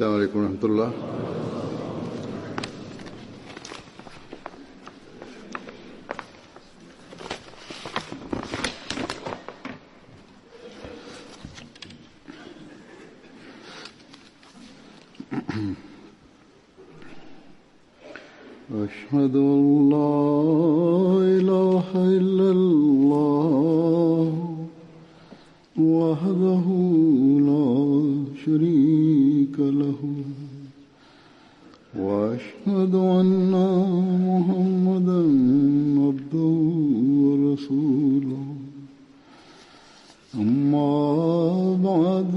السلام عليكم ورحمة الله. أشهد أن لا إله إلا الله وحده لا شريك له وأشهد أن محمدا عبده ورسوله أما بعد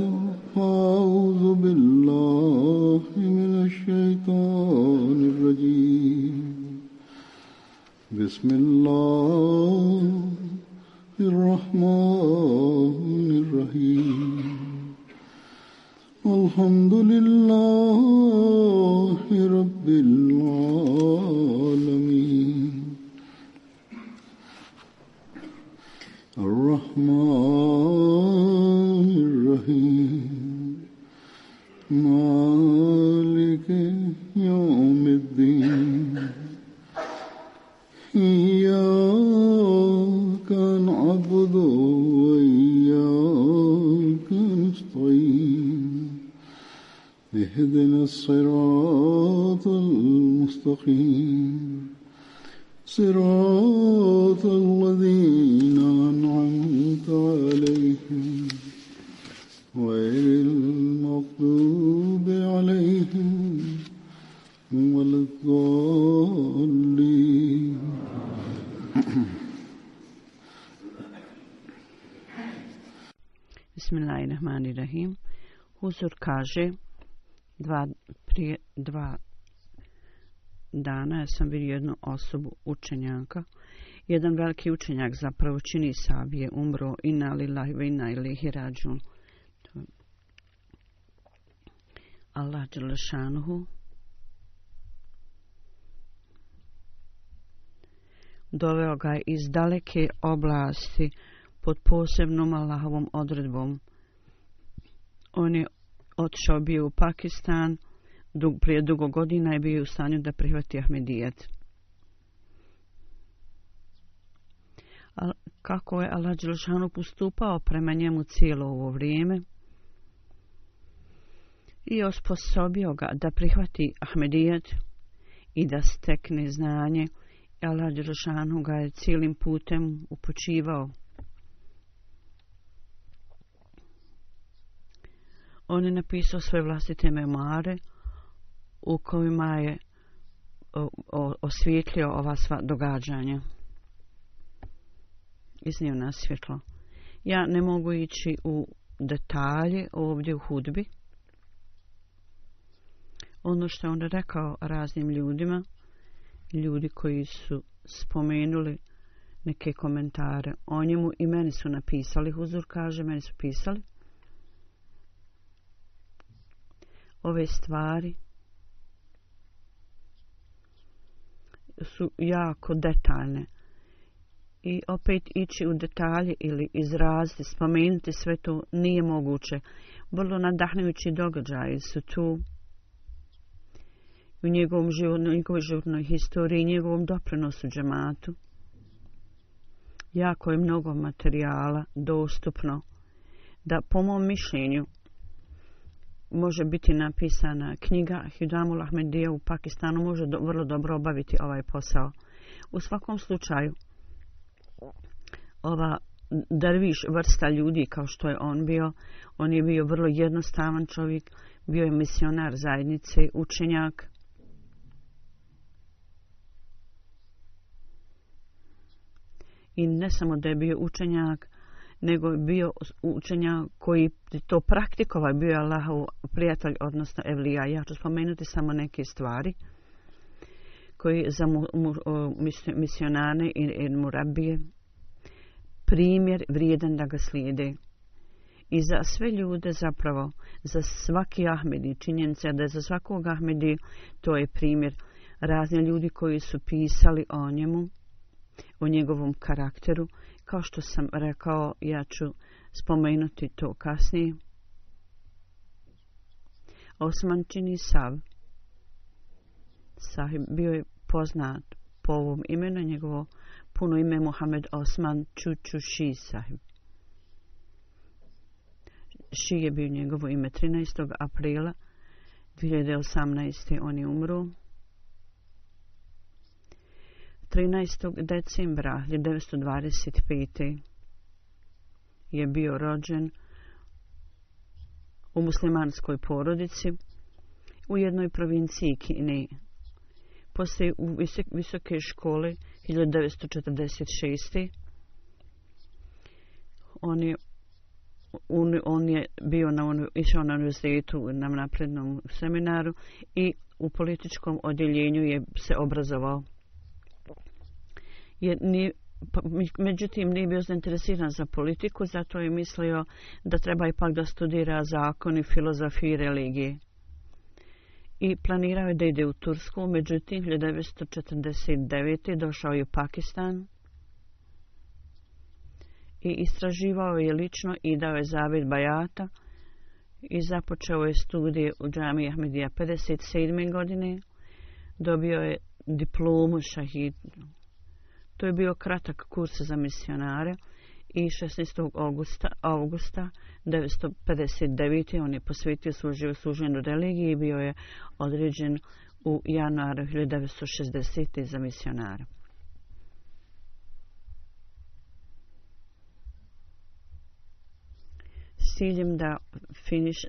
فأعوذ بالله من الشيطان الرجيم بسم الله الرحمن الرحيم الحمد لله رب العالمين الرحمن الرحيم مالك يوم الدين إياك نعبد وإياك نستعين اهدنا الصراط المستقيم صراط الذين أنعمت عليهم غير المغضوب عليهم ولا الضالين. Bismillahirrahmanirrahim. Huzur kaže, prije 2 dana ja sam vidio jednu osobu, učenjaka. Jedan veliki učenjak, zapravo čini sab, je umro, inna lillahi ve inna ilaihi rađun. Allah dželešanuhu doveo ga iz daleke oblasti pod posebnom Allahovom odredbom. On je otišao bio u Pakistan, prije dugo godina je bio u stanju da prihvati Ahmedijet. Kako je Allah dželešanu postupao prema njemu cijelo ovo vrijeme i osposobio ga da prihvati Ahmedijet i da stekne znanje. Allah dželešanu ga je cijelim putem upućivao. On je napisao svoje vlastite memoare u kojima je osvijetlio ova sva događanja. Iznio na svjetlo. Ja ne mogu ići u detalje ovdje u hudbi. Ono što je on rekao raznim ljudima, ljudi koji su spomenuli neke komentare o njemu i meni su napisali, Huzur kaže, meni su pisali. Ove stvari su jako detaljne i opet ići u detalje ili izraziti, spomenuti sve to nije moguće. Vrlo nadahnujući događaji su tu u njegovom njegovoj životnoj historiji, njegovom doprinosu džematu. Jako je mnogo materijala dostupno da, po mom mišljenju, može biti napisana knjiga Hidamul Ahmedija u Pakistanu, može vrlo dobro obaviti ovaj posao. U svakom slučaju, ova derviš vrsta ljudi kao što je on je bio vrlo jednostavan čovjek, bio je misionar zajednice, učenjak. I ne samo da je bio učenjak, nego je bio učenjak koji to praktikovao, bio je Allahov prijatelj, odnosno evlija. Ja ću spomenuti samo neke stvari koji za misionane i murabije primjer vrijedan da ga slijede. I za sve ljude zapravo, za svaki Ahmedi, činjenica da je za svakog Ahmedi, to je primjer. Razni ljudi koji su pisali o njemu, o njegovom karakteru. Kao što sam rekao, ja ću spomenuti to kasnije. Osman Čini Sahib bio je poznat po ovom imenu, njegovo puno ime Muhammed Osman Čuču Ši Sahib. Ši je bio njegovo ime. 13. aprila 2018. on je umro. 13. decembra 1925. je bio rođen u muslimanskoj porodici u jednoj provinciji Kine. Poslije u visoke škole 1946. On je bio išao na univerzitetu na naprednom seminaru i u političkom odjeljenju je se obrazovao. Međutim, nije bio zainteresiran za politiku, zato je mislio da treba ipak da studira zakoni, filozofiju i religije. I planirao je da ide u Tursku, međutim 1949. došao je u Pakistan i istraživao je lično i dao je zavjet bajata i započeo je studije u džamiji Ahmedija 57. godine. Dobio je diplomu šahid. To je bio kratak kurs za misionare i 16. augusta 1959. on je posvetio svoj život služenju religiji i bio je određen u januaru 1960. za misionara. S ciljem da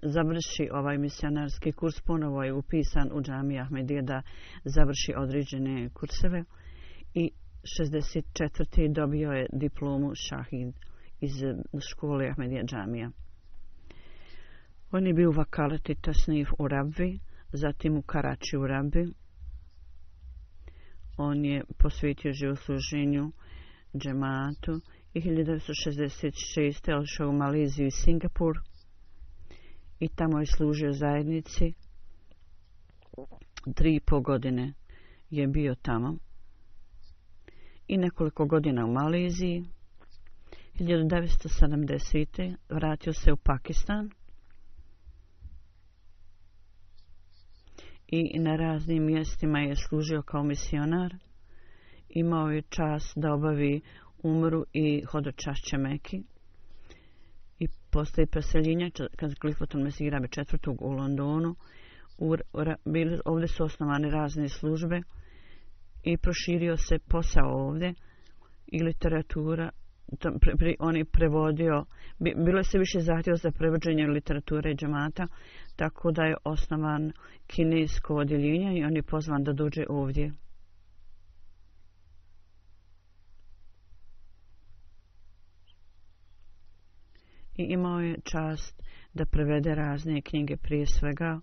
završi ovaj misionarski kurs, ponovo je upisan u džamiji Ahmedije da završi određene kurseve i 64. dobio je diplomu šahid iz škole Ahmedija džamija. On je bio u vakalati tasnif u Rabvi, zatim u Karači u Rabbi. On je posvetio živosluženju džematu i 1966. odšao u Maleziju i Singapur i tamo je služio zajednici. 3,5 godine je bio tamo i nekoliko godina u Maleziji. 1970. vratio se u Pakistan i na raznim mjestima je služio kao misionar. Imao je čast da obavi umru i hodočašće Meki i postoji preseljenje kad Klifoton Mesih Rabi IV. U Londonu. Ovdje su osnovane razne službe i proširio se posao ovdje i literatura. On je prevodio, bilo je sve više zahtjeva za prevođenje literature i džemata, tako da je osnovan kinesko odjeljenje i on je pozvan da dođe ovdje. I imao je čast da prevede razne knjige, prije svega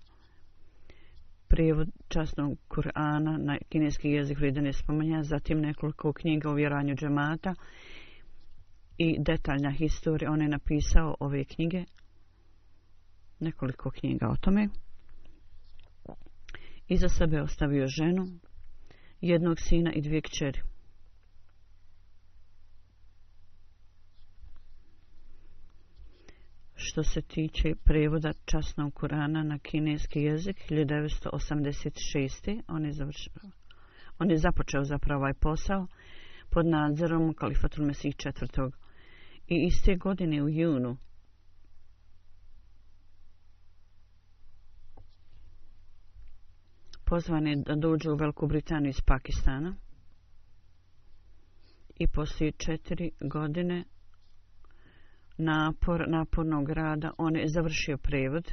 prijevod časnog Kur'ana na kineski jezik vrijedan je spominja, zatim nekoliko knjiga o vjerovanju džemata i detaljna historija. On je napisao ove knjige, nekoliko knjiga o tome. Iza sebe ostavio ženu, jednog sina i 2 kćeri. Što se tiče prevoda časnog Kurana na kineski jezik, 1986. On je započeo zapravo ovaj posao pod nadzorom Kalifatul Mesih IV. I iste godine u junu pozvan je da dođe u Veliku Britaniju iz Pakistana i poslije 4 godine napornog rada on je završio prevod.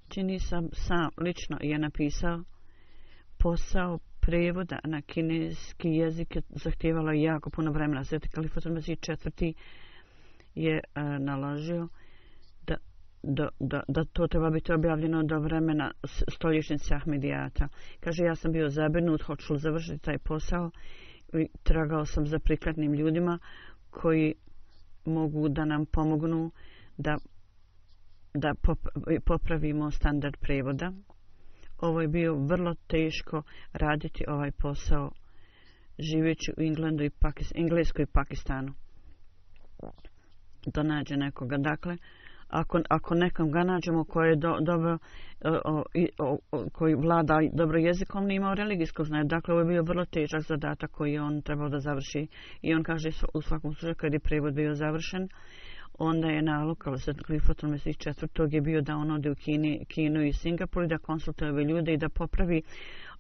Čini sam lično je napisao posao prevoda na kineski jezik je zahtijevalo jako puno vremena. Sveti Kalifatul Mesih IV. Je naložio da to treba biti objavljeno do vremena stoljećnice Ahmedijata. Kaže, ja sam bio zabrinut, hoću li završiti taj posao i tragao sam za prikladnim ljudima koji mogu da nam pomognu da popravimo standard prevoda. Ovo je bio vrlo teško raditi ovaj posao živeći u Englandu i Engleskoj i Pakistanu. Da nađe nekoga. Dakle, ako nekom ga nađemo koji je dobro, koji vlada dobro jezikom, nije imao religijskog znanja. Dakle, ovo je bio vrlo težak zadatak koji je on trebao da završi. I on kaže u svakom slučaju kad je prevod bio završen, onda je nalog, kao se Clifforton Mesih četvrtog je bio da on ode u Kinu i Singapur i da konsultuje ove ljude i da popravi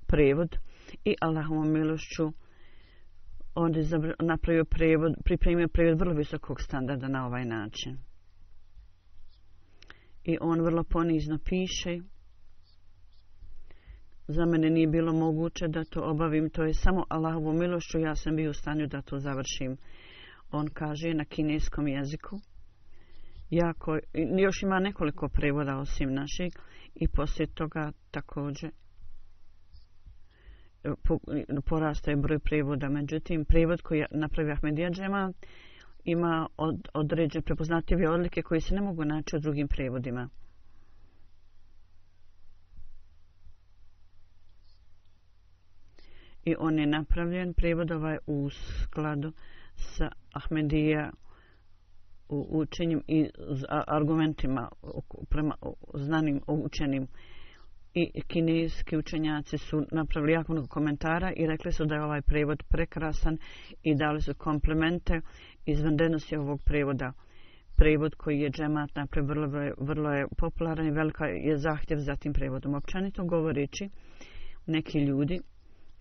prevod. I Allahovom milošću on je napravio prevod, pripremio prevod vrlo visokog standarda na ovaj način. I on vrlo ponizno piše. Za mene nije bilo moguće da to obavim, to je samo Allahovom milošću, ja sam bio u stanju da to završim. On kaže na kineskom jeziku. Još ima nekoliko prevoda osim našeg i poslije toga također porastao je broj prevoda. Međutim, prevod koji je napravio Ahmedija Džemat ima određene prepoznatljive odlike koje se ne mogu naći u drugim prevodima. I on je napravljen prevod u skladu sa Ahmedija u učenju i argumentima prema znanim učenim. I kineski učenjaci su napravili jako mnogo komentara i rekli su da je ovaj prevod prekrasan i dali su komplimente izvanrednosti ovog prevoda. Prevod koji je Džemat napravio vrlo je popularan i velika je zahtjev za tim prevodom. Općenito govoreći, neki ljudi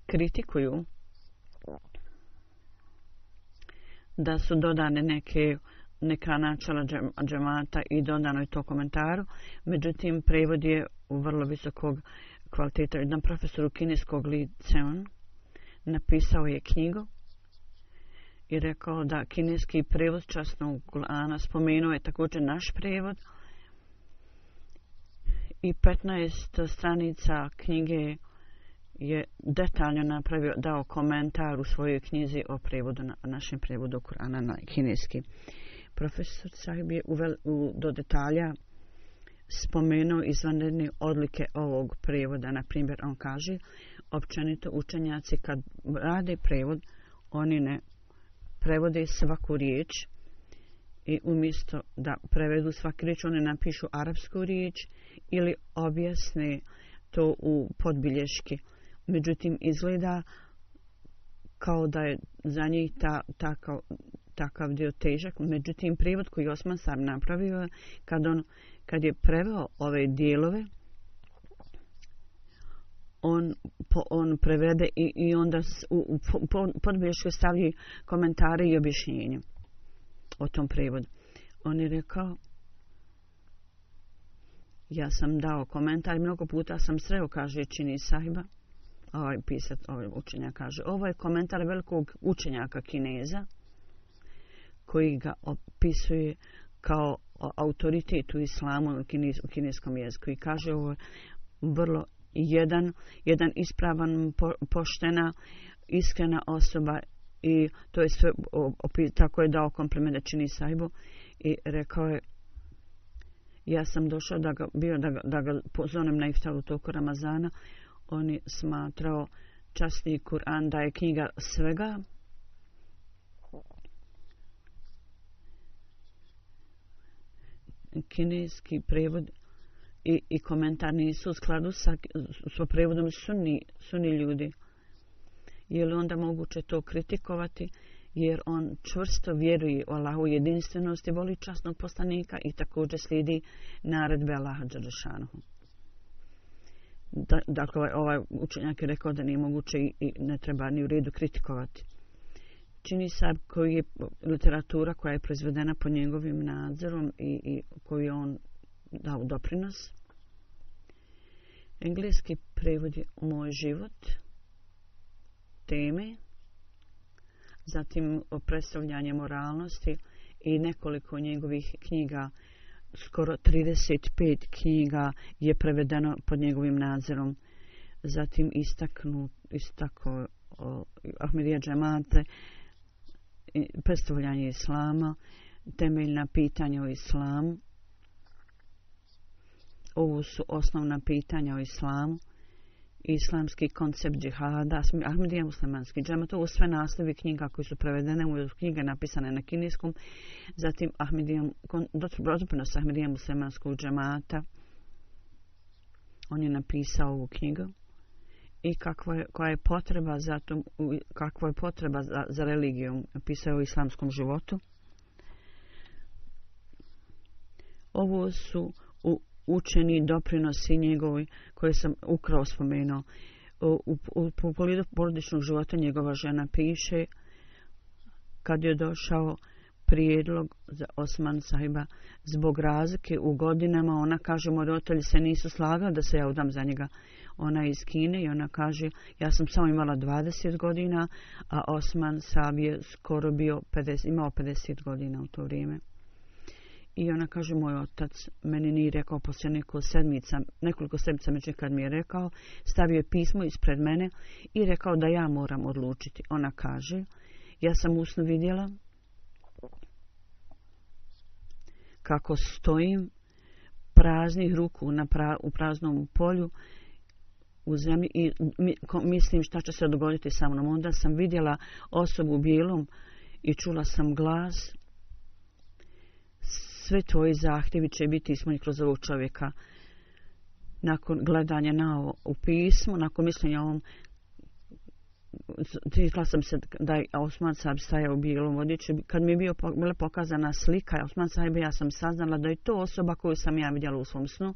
kritikuju da su dodane neka načela Džemata i dodano je to komentaru. Međutim, prevod je u vrlo visokog kvaliteta. Jedan profesor u kineskog liceum napisao je knjigu i rekao da kineski prevod časnog Kur'ana spomenuo je također naš prevod i 15 stranica knjige je detaljno dao komentar u svojoj knjizi o prevodu, našem prevodu Kur'ana na kineski. Profesor Sahib je do detalja spomenuo izvanredne odlike ovog prevoda. Na primjer, on kaže, općenito učenjaci kad rade prevod, oni ne prevode svaku riječ i umjesto da prevedu svaku riječ, oni napišu arapsku riječ ili objasne to u podbilješki. Međutim, izgleda kao da je za njih takav dio težak. Međutim, prijevod koji Osman sam napravio, kad je preveo ove dijelove, on prevede i onda u podbilješkoj stavlja komentare i objašnjenje o tom prevodu. On je rekao, ja sam dao komentar i mnogo puta sam sreo, kaže Čini Sahiba, ovaj pisac, ovaj učenjak kaže, ovo je komentar velikog učenjaka Kineza koji ga opisuje kao autoritet u islamu u kineskom jeziku i kaže ovo je vrlo jedan ispravan, poštena, iskrena osoba i to je sve, tako je dao kompliment Čini Sahibu i rekao je, ja sam došao da ga pozovem na iftaru toku Ramazana. On je smatrao časni Kur'an da je knjiga svega. Kineski prevod i komentar nisu u skladu sa prevodom sunni ljudi. Je li onda moguće to kritikovati? Jer on čvrsto vjeruje u Allahu jedinstvenost i voli časnog poslanika i također slijedi naredbe Allaha dželešanohu. Dakle, ovaj učenjak je rekao da nije moguće i ne treba ni u redu kritikovati. Čini se koji je literatura koja je proizvedena pod njegovim nadzorom i koju je on dao doprinos. Engleski prevod je Moj život, teme, zatim predstavljanje moralnosti i nekoliko njegovih knjiga, skoro 35 knjiga je prevedeno pod njegovim nadzorom. Zatim istakao Ahmedija Džemate, predstavljanje islama, temeljna pitanja o islamu. Ovo su osnovna pitanja o islamu islamski koncept džihada, Ahmedija muslimanski džemat, ovo sve naslovi knjiga koji su prevedene u knjige napisane na kineskom, zatim doprinos Ahmedija muslimanskog džemata. On je napisao ovu knjigu i koja je potreba kakva je potreba za religijom, napisao je o islamskom životu. Ovo su učeni doprinosi njegovi koje sam ukrao spomenuo. U pogledu porodičnog života njegova žena piše kad je došao prijedlog za Osman sahiba zbog razlike u godinama, ona kaže moji roditelji se nisu slagali da se ja udam za njega. Ona je iz Kine i ona kaže ja sam samo imala 20 godina, a Osman sahib je skoro imao 50 godina u to vrijeme. I ona kaže, moj otac meni nije rekao poslije nekoliko sedmica među kad mi je rekao, stavio je pismo ispred mene i rekao da ja moram odlučiti. Ona kaže, ja sam u snu vidjela kako stojim praznih ruku u praznom polju u zemlji i mislim šta će se dogoditi sa mnom. Onda sam vidjela osobu u bijelom i čula sam glas. Sve tvoji zahtjevi će biti ispunjeni kroz ovog čovjeka. Nakon gledanja u pismo, nakon mišljenja o ovom, vidjela sam se da je Osman sahib stajao u bijelom odjeću. Kad mi je bila pokazana slika Osman sahiba, ja sam saznala da je to osoba koju sam ja vidjela u svom snu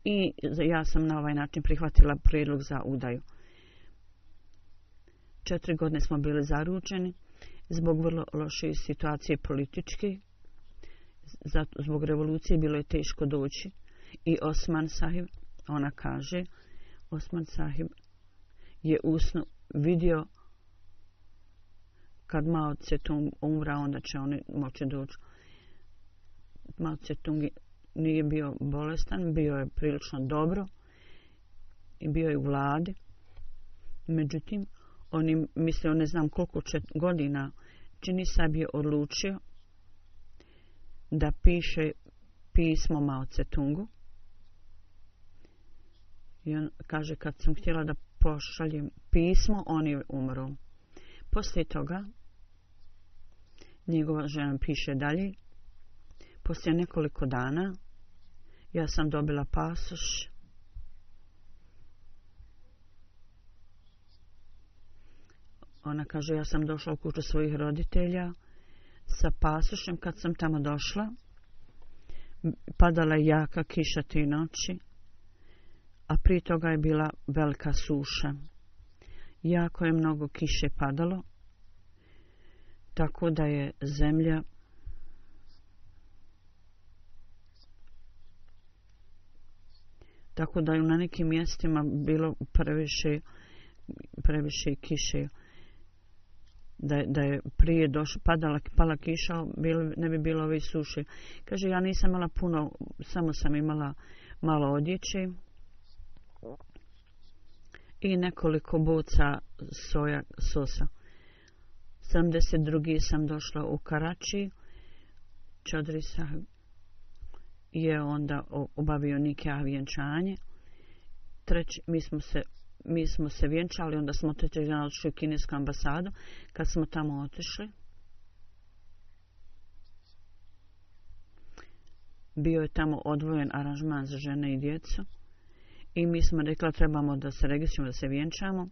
i ja sam na ovaj način prihvatila prijedlog za udaju. 4 godine smo bili zaručeni zbog vrlo loše situacije političke. Zbog revolucije bilo je teško doći i Osman sahib, ona kaže, Osman sahib je usnu vidio kad Mao Tse-tung umra, onda će oni moći doći. Mao Tse-tung nije bio bolestan, bio je prilično dobro i bio je u vladi. Međutim, oni mislio ne znam koliko godina čini sahib je odlučio da piše pismo Mao Tse-tungu. I on kaže kad sam htjela da pošaljem pismo, on je umro. Poslije toga njegova žena piše dalje. Poslije nekoliko dana ja sam dobila pasoš. Ona kaže ja sam došla u kuću svojih roditelja sa pasošem. Kad sam tamo došla, padala je jaka kiša 3 noći, a prije toga je bila velika suša. Jako je mnogo kiše padalo, tako da je zemlja na nekim mjestima bilo previše kiše. Da je prije pala kiša, ne bi bilo ove suše. Kaže, ja nisam imala puno, samo sam imala malo odjeće i nekoliko boca sosa. 72. sam došla u Karači. Čodri sahib je onda obavio nikah vjenčanje. Mi smo se vjenčali, onda smo treći dan otišli u kinesku ambasadu. Kad smo tamo otišli, bio je tamo odvojen aranžman za žene i djecu i mi smo rekli trebamo da se registrujemo, da se vjenčamo.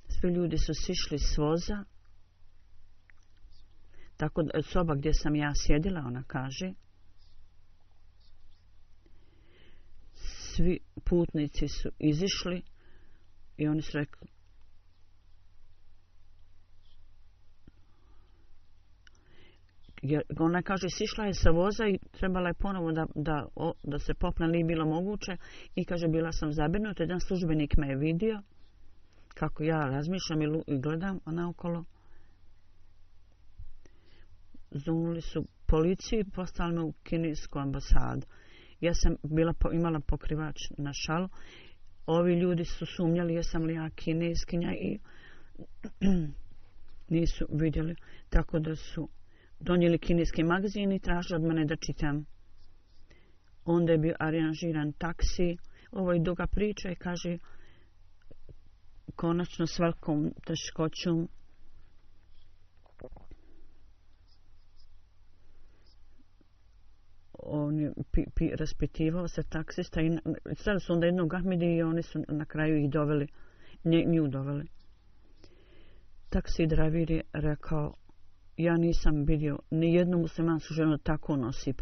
Svi ljudi su sišli s voza, tako da soba gdje sam ja sjedila, ona kaže, svi putnici su izišli i oni su rekli ona kaže sišla je sa voza i trebala je ponovo da se popne, nije bilo moguće i kaže bila sam zabrinuta. Jedan službenik me je vidio kako ja razmišljam i gledam naokolo. Zunuli su policiju i poslali me u kinesku ambasadu. Ja sam imala pokrivač na šalu. Ovi ljudi su sumnjali jesam li ja kineskinja i nisu vidjeli. Tako da su donijeli kineski magazin i tražili od mene da čitam. Onda je bio aranžiran taksi. Ovo je duga priča i kaže konačno s velikom teškoćom on je raspitivao se taksista i sad su onda jednog Ahmedi i oni su na kraju ih doveli, nju doveli. Taksi driver je rekao, ja nisam vidio ni jednu muslimansku ženu tako nosi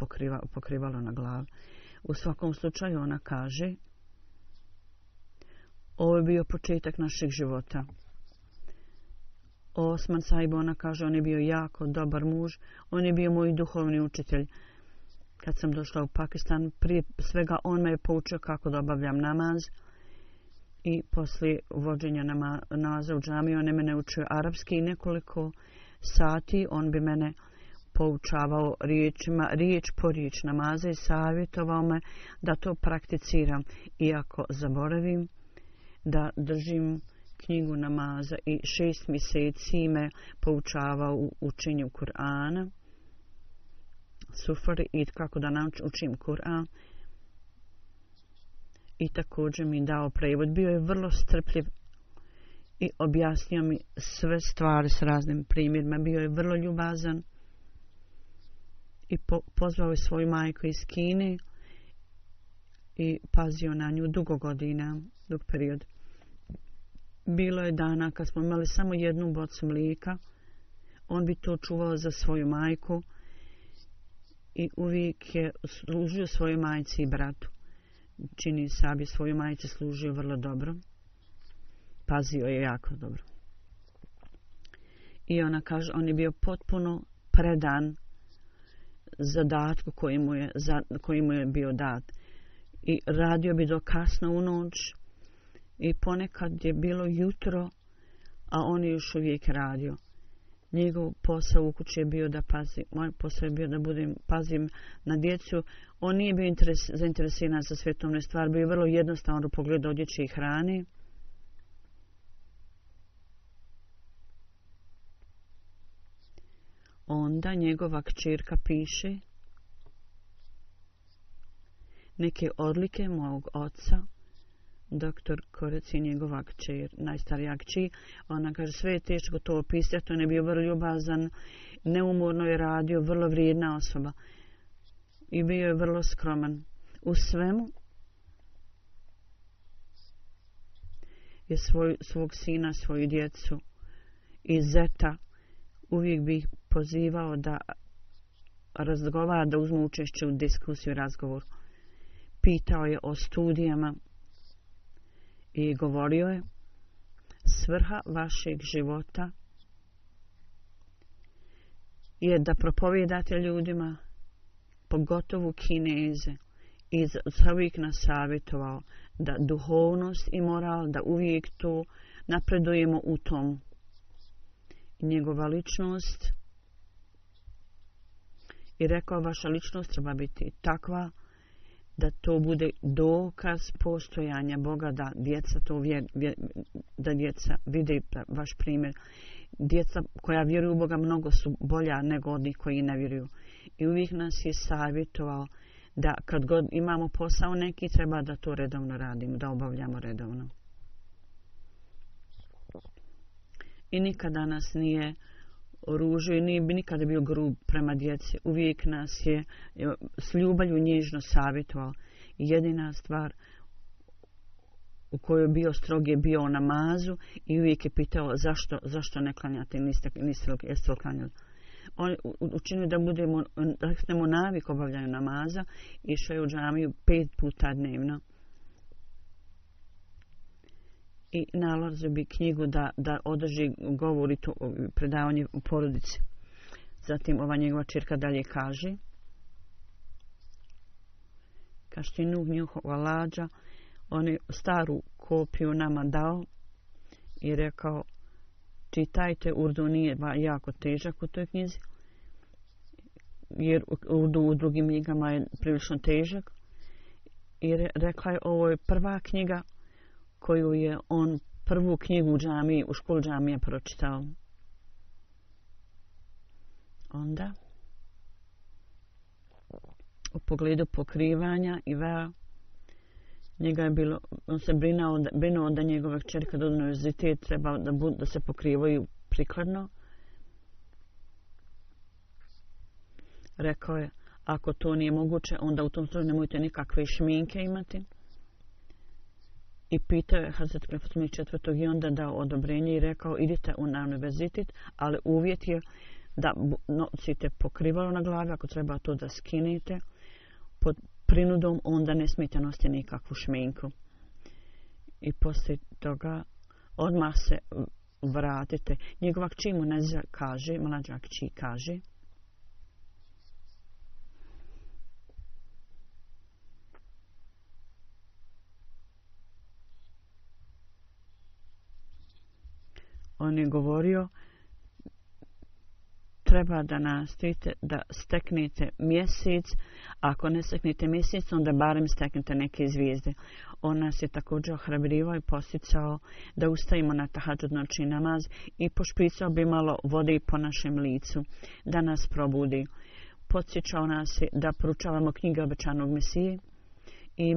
pokrivalo na glavi. U svakom slučaju ona kaže, ovo je bio početak našeg života. Osman Sahib, ona kaže, on je bio jako dobar muž, on je bio moj duhovni učitelj. Kad sam došla u Pakistan, prije svega on me je poučio kako da obavljam namaz i poslije vođenja namaza u džamiju on je mene učio arapski i nekoliko sati on bi mene poučavao riječima, riječ po riječ namaza i savjetovao me da to prakticiram. Iako zaboravim da držim knjigu namaza i 6 mjeseci me poučavao u učenju Kur'ana, sufari i kako da učim Kur'an. I također mi dao prevod. Bio je vrlo strpljiv i objasnio mi sve stvari s raznim primjerima. Bio je vrlo ljubazan i pozvao je svoju majku iz Kine i pazio na nju dugo godina, dug period. Bilo je dana kad smo imali samo jednu bocu mlijeka. On bi to čuvao za svoju majku i uvijek je služio svojoj majci i bratu. Čini Sabi svoju majci služio vrlo dobro. Pazio je jako dobro. I ona kaže, on je bio potpuno predan zadatku koji mu je bio dat. I radio bi do kasno u noć i ponekad je bilo jutro, a on je još uvijek radio. Njegov posao u kući je bio da pazi. Moj posao je bio da pazim na djecu. On nije bio zainteresiran za svetovne stvari. Bio je vrlo jednostavan u pogledu odjeće i hrane. Onda njegova kćerka piše neke odlike mog oca. Doktor Korec je njegova kćer, najstarija kći. Ona kaže, sve je teško to opisati. On je bio vrlo ljubazan, neumorno je radio, vrlo vrijedna osoba. I bio je vrlo skroman. U svemu je svog sina, svoju djecu i zeta uvijek bi ih pozivao da razgovara, da uzmu učešće u diskusiju i razgovor. Pitao je o studijama i govorio je, svrha vašeg života je da propovijedate ljudima, pogotovo Kineze, i uvijek nas savjetovao da duhovnost i moral, da uvijek to napredujemo u tom. Njegova ličnost i rekao, vaša ličnost treba biti takva da to bude dokaz postojanja Boga, da djeca to da djeca vide vaš primjer. Djeca koja vjeruju u Boga mnogo su bolja nego onih koji ne vjeruju. I uvijek nas je savjetovao da kad god imamo posao neki, treba da to redovno radimo, da obavljamo redovno. I nikada nas nije ružio i nije nikada bio grub prema djeci. Uvijek nas je s ljubavlju nježno savjetovao. Jedina stvar u kojoj je bio strog je bio o namazu i uvijek je pitao zašto ne klanjate, jeste li klanjali. On učinio da stanemo navik obavljaju namaza i išao je u džamiju 5 puta dnevno. I nalazio bi knjigu da održi govor i predavanje u porodici. Zatim ova njegova ćerka dalje kaže, Kaštinu njihova lađa, on je staru kopiju nama dao i rekao, čitajte, Urdu nije jako težak u toj knjizi, jer Urdu u drugim knjigama je prilično težak. I rekla je, ovo je prva knjiga koju je on prvu knjigu u školu džamije pročitao. Onda, u pogledu pokrivanja i vea, Njega je bilo, on se brinuo da njegova kćer kad ode na univerzitet treba da se pokrivaju prikladno. Rekao je, ako to nije moguće, onda u tom slučaju nemojte nikakve šminke imati. I pitao je Hazret Fatmih IV. I onda dao odobrenje i rekao, idite na univerzitet, ali uvjet je da nosite pokrivalo na glavi, ako treba to da skinete pod prinudom, onda ne smijete nositi nikakvu šminku. I poslije toga odmah se vratite. Njegova kći mu Nezra kaže, mlađa kći kaže, on je govorio, treba da nastojite da steknete mjesec, ako ne steknete mjesec, onda barem steknete neke zvijezde. On nas je također ohrabrivao i posticao da ustajimo na tahadžud noćni namaz i pošpricao bi malo vode po našem licu, da nas probudi. Podsjećao nas je da proučavamo knjige obećanog Mesije i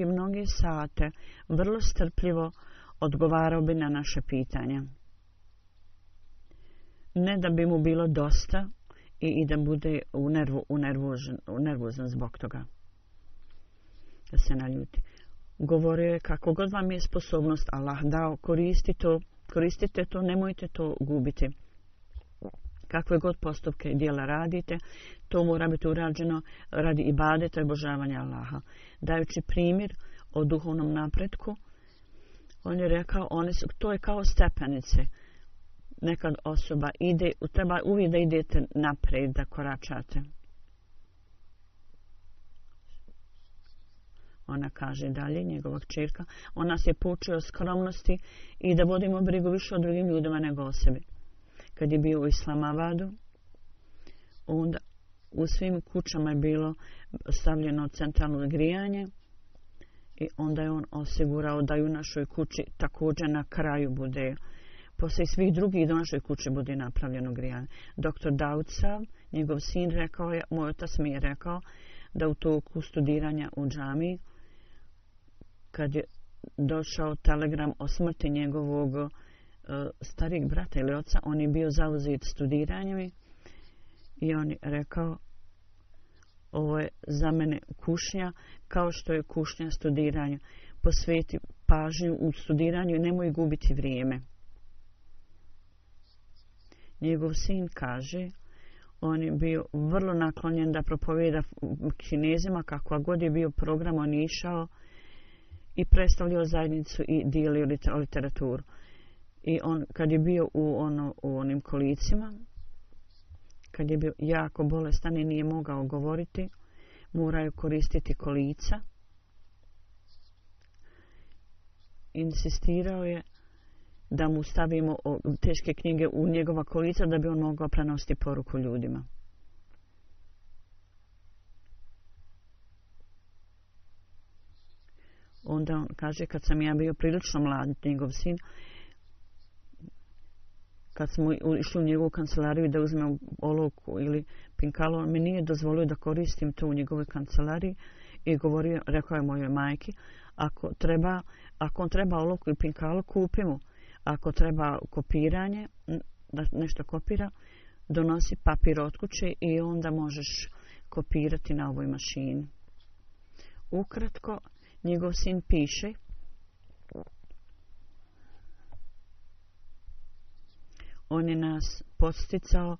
mnoge sate vrlo strpljivo odgovarao bi na naše pitanja. Ne da bi mu bilo dosta i da bude nervozan zbog toga. Da se naljuti. Govorio je, kako god vam je sposobnost Allah dao, koristite to, nemojte to gubiti. Kakve god postupke i djela radite, to mora biti urađeno radi ibadeta i obožavanja Allaha. Dajući primjer o duhovnom napretku, on je rekao, to je kao stepenice. Nekad osoba ide, treba uvijek da idete naprijed, da koračate. Ona kaže dalje, njegova kćerka, on nas je poučio o skromnosti i da vodimo brigu više o drugim ljudima nego o sebi. Kad je bio u Islamabadu, onda u svim kućama je bilo stavljeno centralno grijanje i onda je on osigurao da i u našoj kući također na kraju bude, poslije svih drugih do našoj kući bude napravljeno grijanje. Dr. Daudsav, njegov sin, rekao je, moj otac mi je rekao da u toku studiranja u džamiji, kad je došao telegram o smrti njegovog starijeg brata ili oca, on je bio zauzet studiranjem i on je rekao, ovo je za mene kušnja kao što je kušnja studiranja. Posveti pažnju u studiranju i nemoj gubiti vrijeme. Njegov sin kaže, on je bio vrlo naklonjen da propovijeda Kinezima, kakva god je bio program, on je išao i predstavljao zajednicu i dijelio literaturu. I on, kad je bio u onim kolicima, kad je bio jako bolestan i nije mogao govoriti, morao koristiti kolica. Insistirao je da mu stavimo teške knjige u njegova kolica da bi on mogao prenositi poruku ljudima. Onda on kaže, kad sam ja bio prilično mlad, njegov sin, kad smo išli u njegovu kancelariju da uzmem olovku ili pinkalo, on mi nije dozvolio da koristim to u njegovoj kancelariji i rekao je mojoj majki, ako on treba olovku i pinkalo, kupi mu. Ako treba kopiranje, da nešto kopira, donosi papir od kuće i onda možeš kopirati na ovoj mašini. Ukratko, njegov sin piše, on je nas podsticao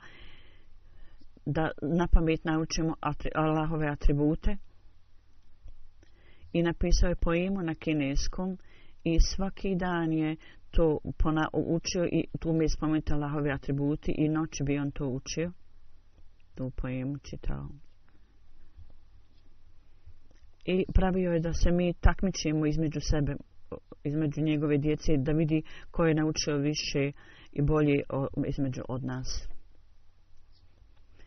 da napamet naučimo Allahove atribute i napisao je poemu na kineskom i svaki dan je to učio i tu mi je spomenuti Allahove atributi i noći bi on to učio. Tu poemu čitao. I pravio je da se mi takmičimo između sebe, između njegove djece, da vidi ko je naučio više i bolje između od nas.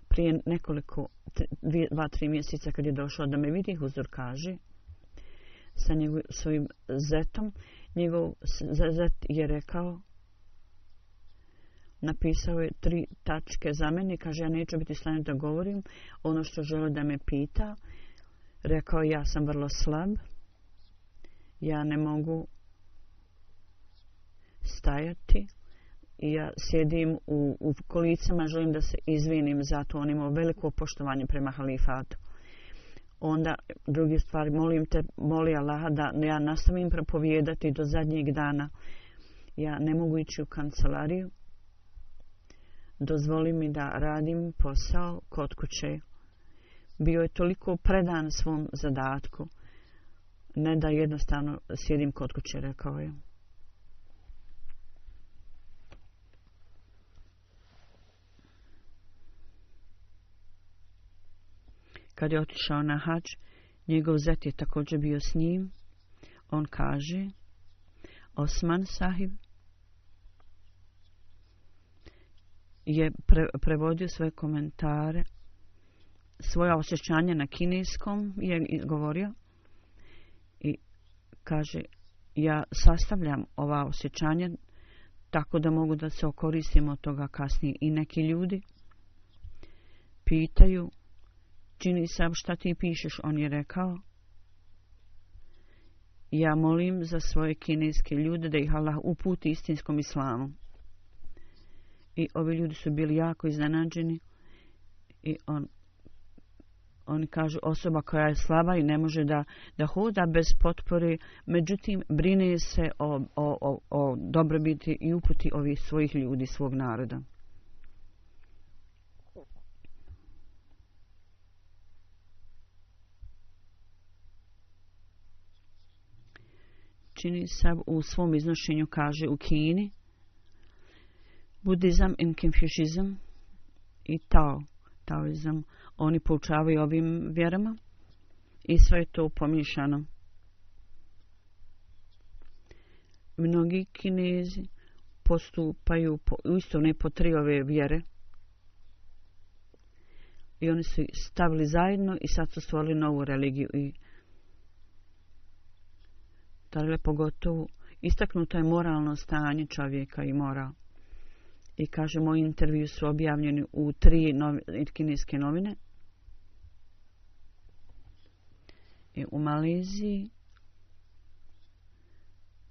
Prije nekoliko, 2-3 mjeseca kad je došao da me vidi, Huzur kaže, sa svojim zetom, njegov zet je rekao, napisao je 3 tačke za mene, kaže, ja neću biti slanjen da govorim ono što želi da me pita. Rekao, ja sam vrlo slab Ja ne mogu stajati. Ja sjedim u kolicama, želim da se izvinim za to. On imao veliko poštovanje prema halifatu. Onda, drugi stvari, moli Allaha da ja nastavim propovijedati do zadnjeg dana. Ja ne mogu ići u kancelariju. Dozvoli mi da radim posao kod kuće. Bio je toliko predan svom zadatku. Ne da jednostavno sjedim kod kuće, rekao je. Kad je otišao na hadž, njegov zet je također bio s njim. On kaže, Osman sahib je prevodio svoje komentare, svoja osjećanja na kineskom je govorio i kaže, ja sastavljam ova osjećanja tako da mogu da se okoristim od toga kasnije. I neki ljudi pitaju, čini se šta ti pišeš, on je rekao, ja molim za svoje kineske ljude da ih Allah uputi istinskom islamu. I ovi ljudi su bili jako iznenađeni i oni kažu, osoba koja je slaba i ne može da hoda bez potpore, međutim brine se o dobrobiti i uputi ovih svojih ljudi, svog naroda. Čini se u svom iznošenju kaže u Kini, budizam i konfučizam i taoizam, oni poučavaju ovim vjerama i sve je to pomiješano. Mnogi Kinezi postupaju isto ne po 3 ove vjere i oni su stavili zajedno i sad su stvorili novu religiju i tada pogotovo istaknuto je moralno stanje čovjeka i moral. I kaže, moji intervju su objavljeni u 3 kineske novine. I u Maleziji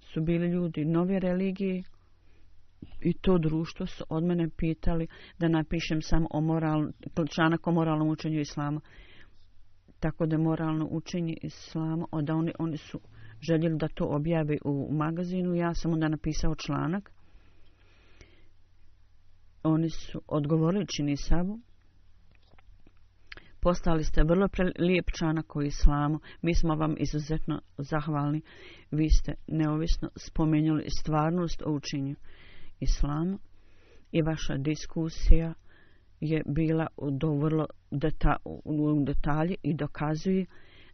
su bili ljudi nove religije i to društvo su od mene pitali da napišem samo članak o moralnom učenju islama. Tako da moralno učenje islama, da oni su željeli da to objave u magazinu. Ja sam onda napisao članak. Oni su odgovorili, čini sabu. Poslali ste vrlo lijep članak o islamu. Mi smo vam izuzetno zahvalni. Vi ste neovisno spomenuli stvarnost o učenju islamu i vaša diskusija je bila do vrlo u detalje i dokazuje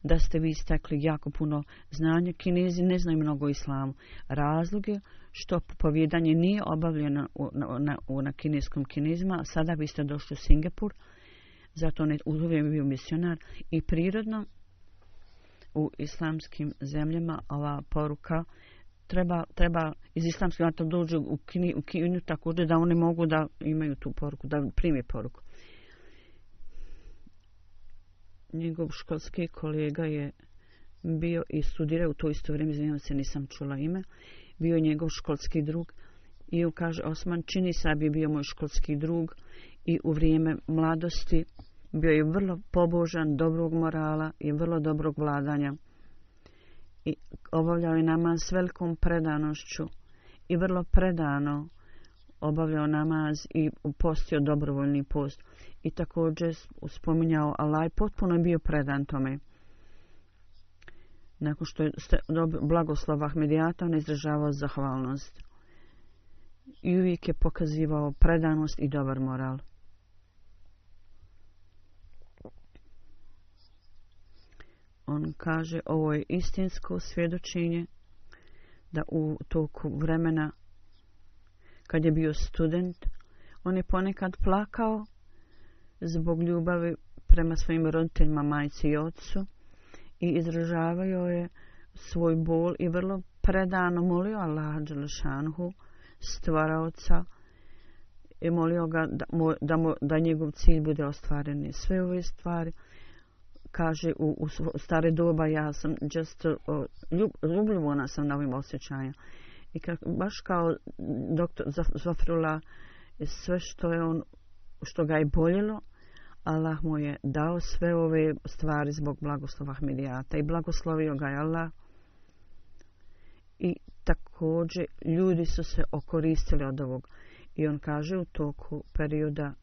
da ste vi stekli jako puno znanja. Kinezi ne znaju mnogo o islamu. Razlog je što povjedanje nije obavljeno na kineskom kinezima, a sada vi ste došli u Singapur, zato on je u vrijeme bio misionar i prirodno u islamskim zemljama ova poruka treba iz islamskih da dođu u Kinu također da oni mogu da imaju tu poruku, da prime poruku. Njegov školski kolega je bio i studirao u to isto vrijeme, izvinjavam se, nisam čula ime, bio je njegov školski drug i on kaže, Osman, čini se bi bio moj školski drug i u vrijeme mladosti bio je vrlo pobožan, dobrog morala i vrlo dobrog vladanja i obavljao je namaz s velikom predanošću i vrlo predano obavljao namaz i postio dobrovoljni post i također spominjao Allah i potpuno je bio predan tome. Nakon što je blagoslov Ahmedijata, on izražavao zahvalnost i uvijek je pokazivao predanost i dobar moral. On kaže, ovo je istinsko svjedočenje da u toku vremena kad je bio student, on je ponekad plakao zbog ljubavi prema svojim roditeljima, majci i ocu i izražavao je svoj bol i vrlo predano molio Allaha dželešanuhu, stvaraoca, i molio ga da njegov cilj bude ostvaren. Sve ove stvari kaže u stare doba ja sam ljubljivona sam na ovim osjećajima. I baš kao doktor Zafrullah, sve što ga je boljelo, Allah mu je dao sve ove stvari zbog blagoslova Ahmedijata i blagoslovio ga je Allah. I također ljudi su se okoristili od ovog. I on kaže u toku perioda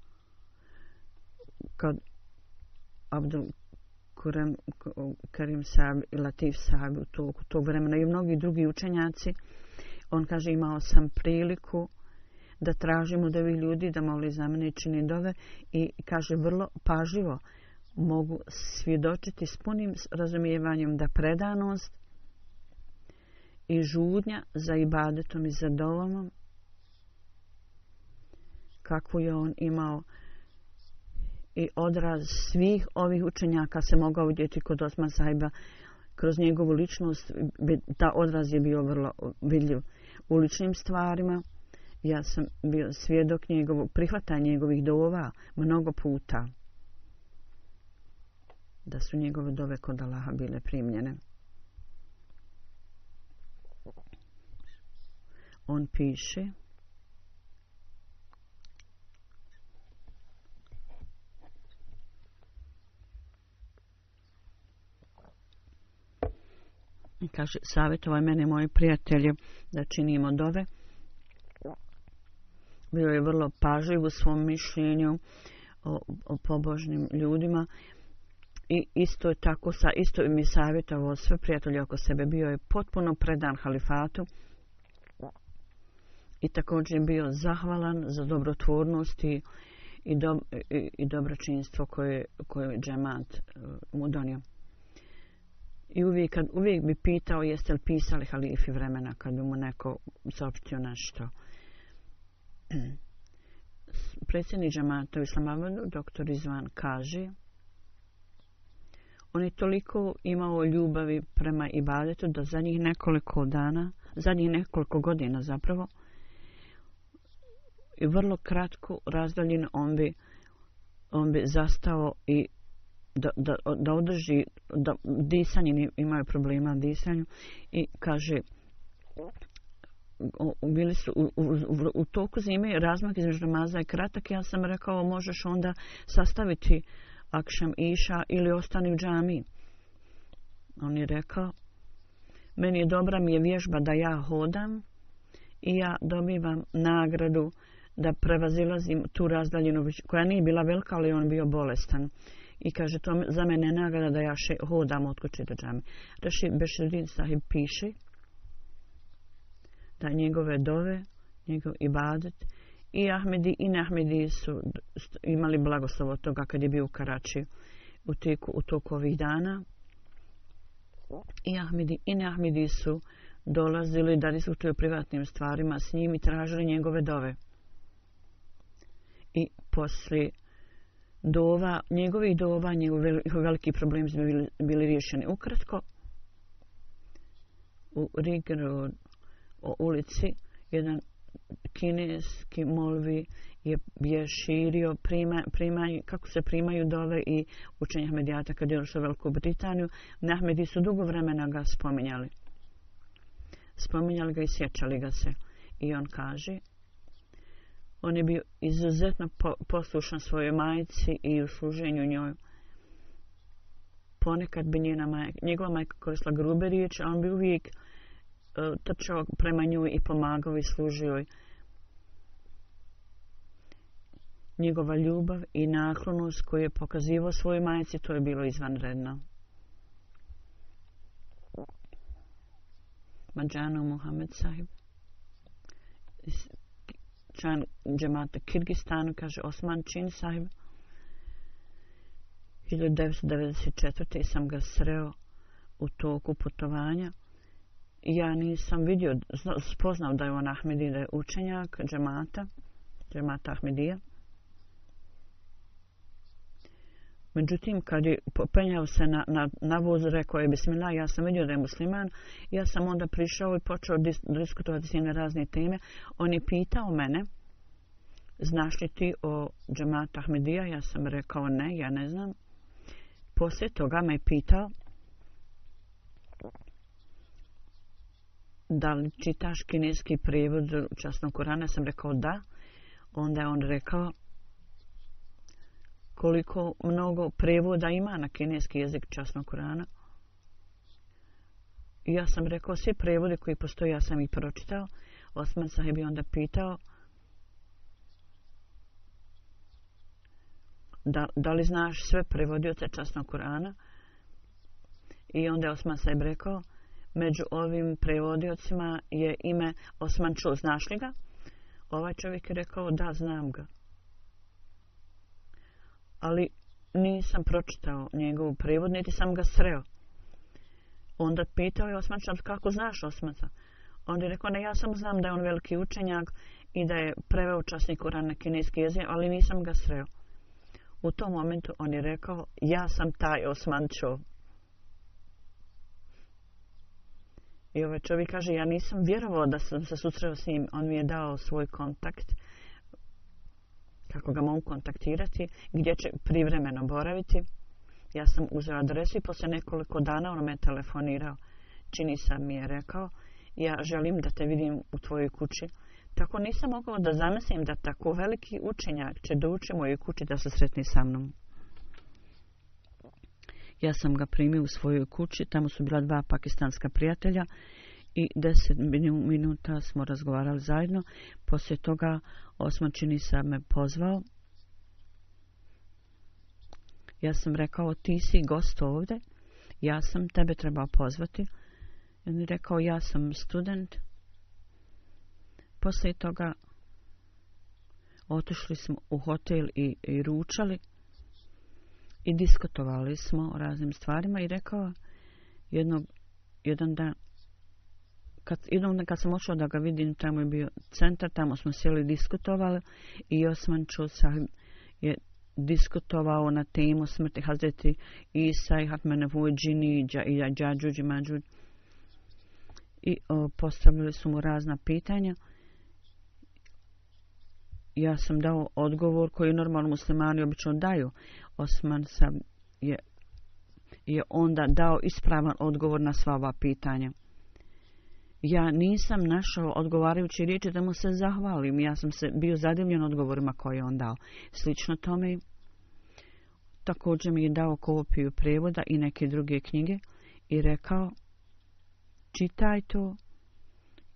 kad Abdul Karim Sahib i Latif Sahib u toku tog vremena i mnogi drugi učenjaci, on kaže imao sam priliku da tražim od ovih ljudi da moli za mene i čini dove i kaže vrlo pažljivo mogu svjedočiti s punim razumijevanjem da predanost i žudnja za ibadetom i za dovom kakvu je on imao i odraz svih ovih učenjaka se mogao vidjeti kod Osman Sahiba kroz njegovu ličnost. Ta odraz je bio vrlo vidljiv u ličnim stvarima. Ja sam bio svjedok prihvatanja njegovih dova mnogo puta. Da su njegove dove kod Allaha bile primljene. On piše i kaže savjetovao mene moji prijatelji da činimo dove. Bio je vrlo pažljiv u svom mišljenju o pobožnim ljudima i isto je tako isto mi savjetovao sve prijatelje oko sebe. Bio je potpuno predan halifatu i također je bio zahvalan za dobrotvornost i dobročinstvo koje je džemat mu donio. I uvijek bi pitao jeste li pisali halifi vremena kad bi mu neko saopštio nešto. Predsjednik džemata u Islamabadu, dr. Izvan, kaže on je toliko imao ljubavi prema ibadetu da zadnjih nekoliko godina zapravo i vrlo kratko razdaljeno on bi zastao i da održi disanje, imaju problema u disanju i kaže bili su u toku zime razmak između namaza je kratak. Ja sam rekao možeš onda sastaviti akšam iša ili ostani u džamiji. On je rekao meni je dobra mi je vježba da ja hodam i ja dobivam nagradu da prevazilazim tu razdaljinu koja nije bila velika, ali on bio bolestan. I kaže to za mene je nagrada da ja hodam od kuće do džamije. Rashid Bešuddin Sahib piše da njegove dove, njegov ibadet i Ahmedi i neahmedi su imali blagoslov od toga kad je bio u Karačiju u toku ovih dana. I Ahmedi i neahmedi su dolazili da diskutuju o privatnim stvarima s njim i tražili njegove dove. I poslije njegovih dova, njegovi veliki problemi su bili riješeni. Ukratko, u Rigeru ulici jedan kineski molvi je širio kako se primaju dove i učenje Ahmedijata kad je došao u Veliku Britaniju. Ahmedi su dugo vremena ga spominjali. Spominjali ga i sjećali ga se. I on kaže on je bio izuzetno poslušan svojoj majci i u služenju njoj. Ponekad bi njegova majka koristila grube riječi, a on bi uvijek trčao prema njoj i pomagao i služio joj. Njegova ljubav i naklonost koju je pokazivao svojoj majci, to je bilo izvanredno. Mađano Muhammed Sahib, član džemata Kirgistanu, kaže Osman Čin Sahib. 1994. sam ga sreo u toku putovanja. Ja nisam spoznao da je on Ahmedi, da je učenjak džemata Ahmedija. Međutim, kad je penjao se na voz, rekao je bismillah, ja sam vidio da je musliman. Ja sam onda prišao i počeo diskutovati s njim na razne teme. On je pitao mene, znaš li ti o džemata Ahmedija? Ja sam rekao ne, ja ne znam. poslije toga me pitao da li čitaš kineski prijevod časnog Kurana. Sam rekao da. Onda je on rekao koliko mnogo prijevoda ima na kineski jezik časnog Kurana. I ja sam rekao svi prijevode koji postoje, ja sam ih pročitao. Osman Sahib je onda pitao da li znaš sve prevodioce časnog Kurana. I onda je Osman Sahib rekao među ovim prevodiocima je ime Osman Čul. Znaš li ga? Ovaj čovjek je rekao da, znam ga. Ali nisam pročitao njegov prevod, niti sam ga sreo. Onda pitao je Osman Čul, kako znaš Osmanca? Onda je rekao, ne, ja samo znam da je on veliki učenjak i da je preveo časni Kuran na kineski jezik, ali nisam ga sreo. U tom momentu on je rekao, ja sam taj Osman Čul. I ovaj čovjek kaže, ja nisam vjerovao da sam se susreo s njim. On mi je dao svoj kontakt, kako ga mogu kontaktirati, gdje će privremeno boraviti. Ja sam uzeo adresu i poslije nekoliko dana on me telefonirao. Čini sam mi je rekao, ja želim da te vidim u tvojoj kući. Tako nisam mogao da zamislim da tako veliki učenjak će doći u mojoj kući da se sretni sa mnom. Ja sam ga primio u svojoj kući, tamo su bila 2 pakistanska prijatelja i 10 minuta smo razgovarali zajedno. Poslije toga Osman čini se me pozvao. Ja sam rekao, ti si gost ovdje, ja sam tebe trebao pozvati. I on je rekao, ja sam student. Poslije toga otišli smo u hotel i ručali. I diskutovali smo o raznim stvarima i rekao jedan dan, kad sam ošao da ga vidim, tamo je bio centar, tamo smo sjeli i diskutovali i Osman Čul Sahib je diskutovao na temu smrti Hazreti Isa i Hatmenevu džini i Đađuđ i Mađuđ. I postavili su mu razna pitanja. Ja sam dao odgovor koji normalno muslimani obično daju. Osman Sahib je onda dao ispravan odgovor na sva ova pitanja. Ja nisam našao odgovarajuće riječi da mu se zahvalim. Ja sam se bio zadivljen odgovorima koje je on dao. Slično tome također mi je dao kopiju prijevoda i neke druge knjige i rekao, čitaj to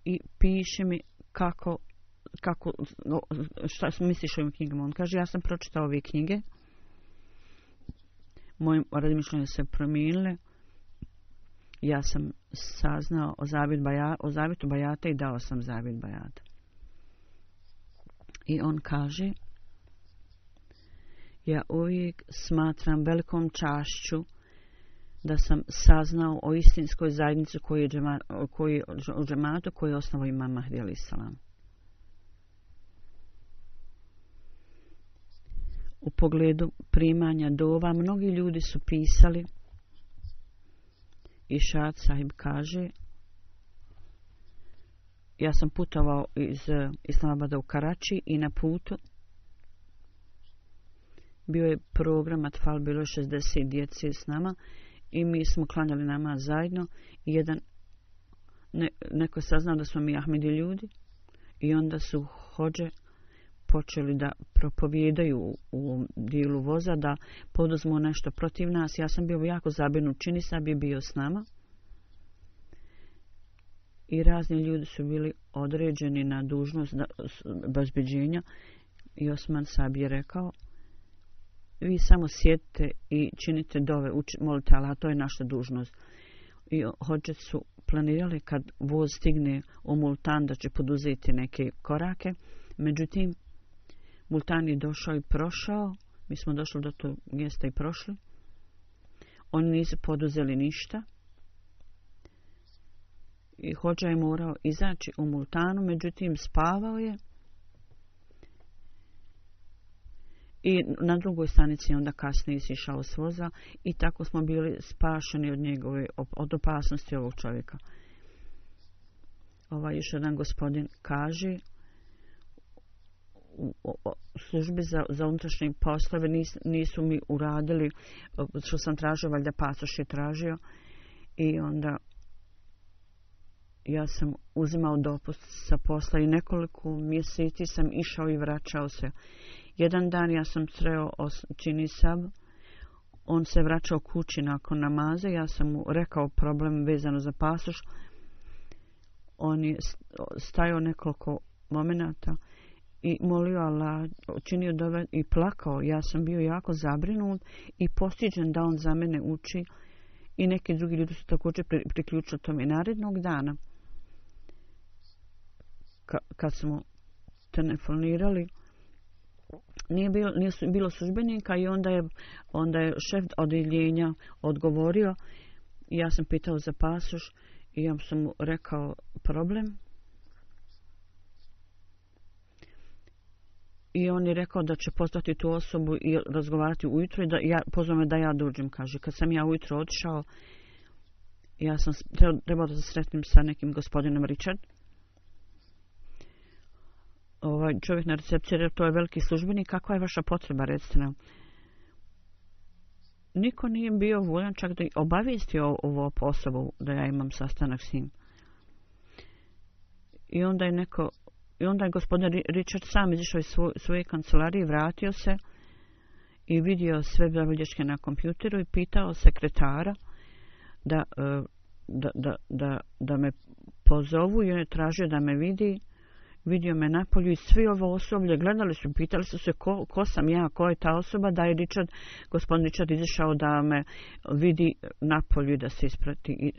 i piši mi šta misliš o ovim knjigama. On kaže, ja sam pročitao ove knjige, moje razmišljanje se promijenile, ja sam saznao o zavjetu bajata i dao sam zavjet bajata. I on kaže, ja uvijek smatram velikom čašću da sam saznao o istinskoj zajednici u džematu koji je osnovao imam Mahdi alejhi selam. U pogledu primanja dova, mnogi ljudi su pisali i Šad Sahib kaže, ja sam putovao iz Islamabada u Karači i na putu bio je program Atfal, bilo je 60 djece s nama i mi smo klanjali namaz zajedno i neko je saznao da smo mi Ahmedi ljudi i onda su hođe počeli da propovijedaju u dijelu voza, da poduzmu nešto protiv nas. Ja sam bio jako zabrinut, čini se bi bio s nama. I razni ljudi su bili određeni na dužnost bezbeđenja. I Osman Sahib je rekao, vi samo sjedite i činite dove, molite Allah, to je naša dužnost. I hođe su planirali kad voz stigne u Multan da će poduzeti neke korake. Međutim, Multan je došao i prošao. Mi smo došli do tog mjesta i prošli. Oni nisu poduzeli ništa. I hođa je morao izaći u Multanu, međutim spavao je. I na drugoj stanici onda kasnije sišao s voza i tako smo bili spašeni od opasnosti ovog čovjeka. Još jedan gospodin kaže, službi za unutrašnje poslove nisu mi uradili što sam tražio, valjda pasoš je tražio, i onda ja sam uzimao dopust sa posla i nekoliko mjeseci sam išao i vraćao se. Jedan dan ja sam sreo čini sab, on se vraćao kući nakon namaza, ja sam mu rekao problem vezano za pasoš, on je stajao nekoliko momenata i molio Allah, činio dove i plakao. Ja sam bio jako zabrinut i postiđen da on za mene uči, i neki drugi ljudi su također priključili tome. Narednog dana kad smo telefonirali, nije bilo službenika, i onda je šef odjeljenja odgovorio. Ja sam pitao za pasoš i ja sam mu rekao problem. I on je rekao da će pozvati tu osobu i razgovarati ujutro i pozvao me da ja dođem, kaže. Kad sam ja ujutro otišao, ja sam trebao da se sretnim sa nekim gospodinom Richard. Ovaj čovjek na recepciji rekao, to je veliki službenik, kakva je vaša potreba, recite nam. Niko nije bio voljan čak da obavijesti ovo osobu da ja imam sastanak s njim. I onda je gospodin Richard sam izišao iz svoje kancelarije, vratio se i vidio sve bilješke na kompjuteru i pitao sekretara da me pozovu, i on je tražio da me vidi. Vidio me napolju i svi ovo osoblje gledali su, pitali su se ko sam ja, ko je ta osoba, da je gospodin Richard izišao da me vidi napolju i da se isprati. I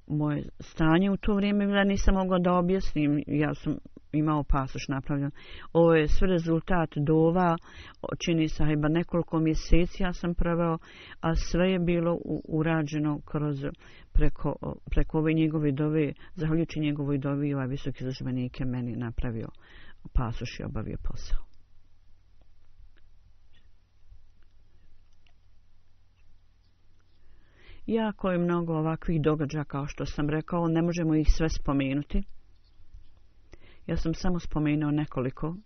moje stanje u to vrijeme da nisam mogla da objasnim, ja sam imao pasoš napravljen. Ovo je sve rezultat dova, čini sahiba, nekoliko mjeseci ja sam proveo, a sve je bilo urađeno preko ove njegove dove, zahvaljujući njegovoj dovi, ovaj visoki službenik je meni napravio pasoš i obavio posao. Jako je mnogo ovakvih događaja, kao što sam rekao, ne možemo ih sve spomenuti. Ja sam samo spomenuo nekoliko.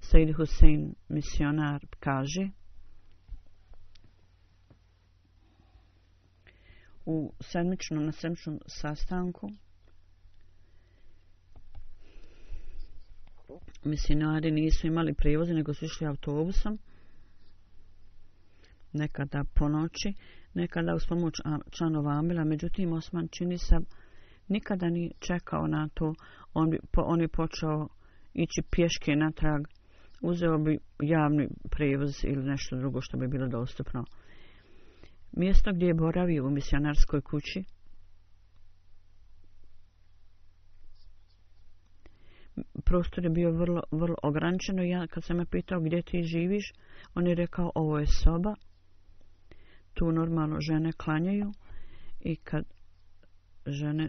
Said Hussein, misionar, kaže na sedmičnom sastanku misionari nisu imali prijevoze, nego su išli autobusom, nekada po noći, nekada uz pomoć članova Ambila. Međutim, Osman Činisab nikada nije čekao na to. On je počeo ići pješke natrag, uzeo bi javni prijevoz ili nešto drugo što bi bilo dostupno. Mjesto gdje je boravio u misionarskoj kući, prostor je bio vrlo, vrlo ograničeno. Ja kad sam me pitao gdje ti živiš, on je rekao ovo je soba, tu normalno žene klanjaju, i kad žene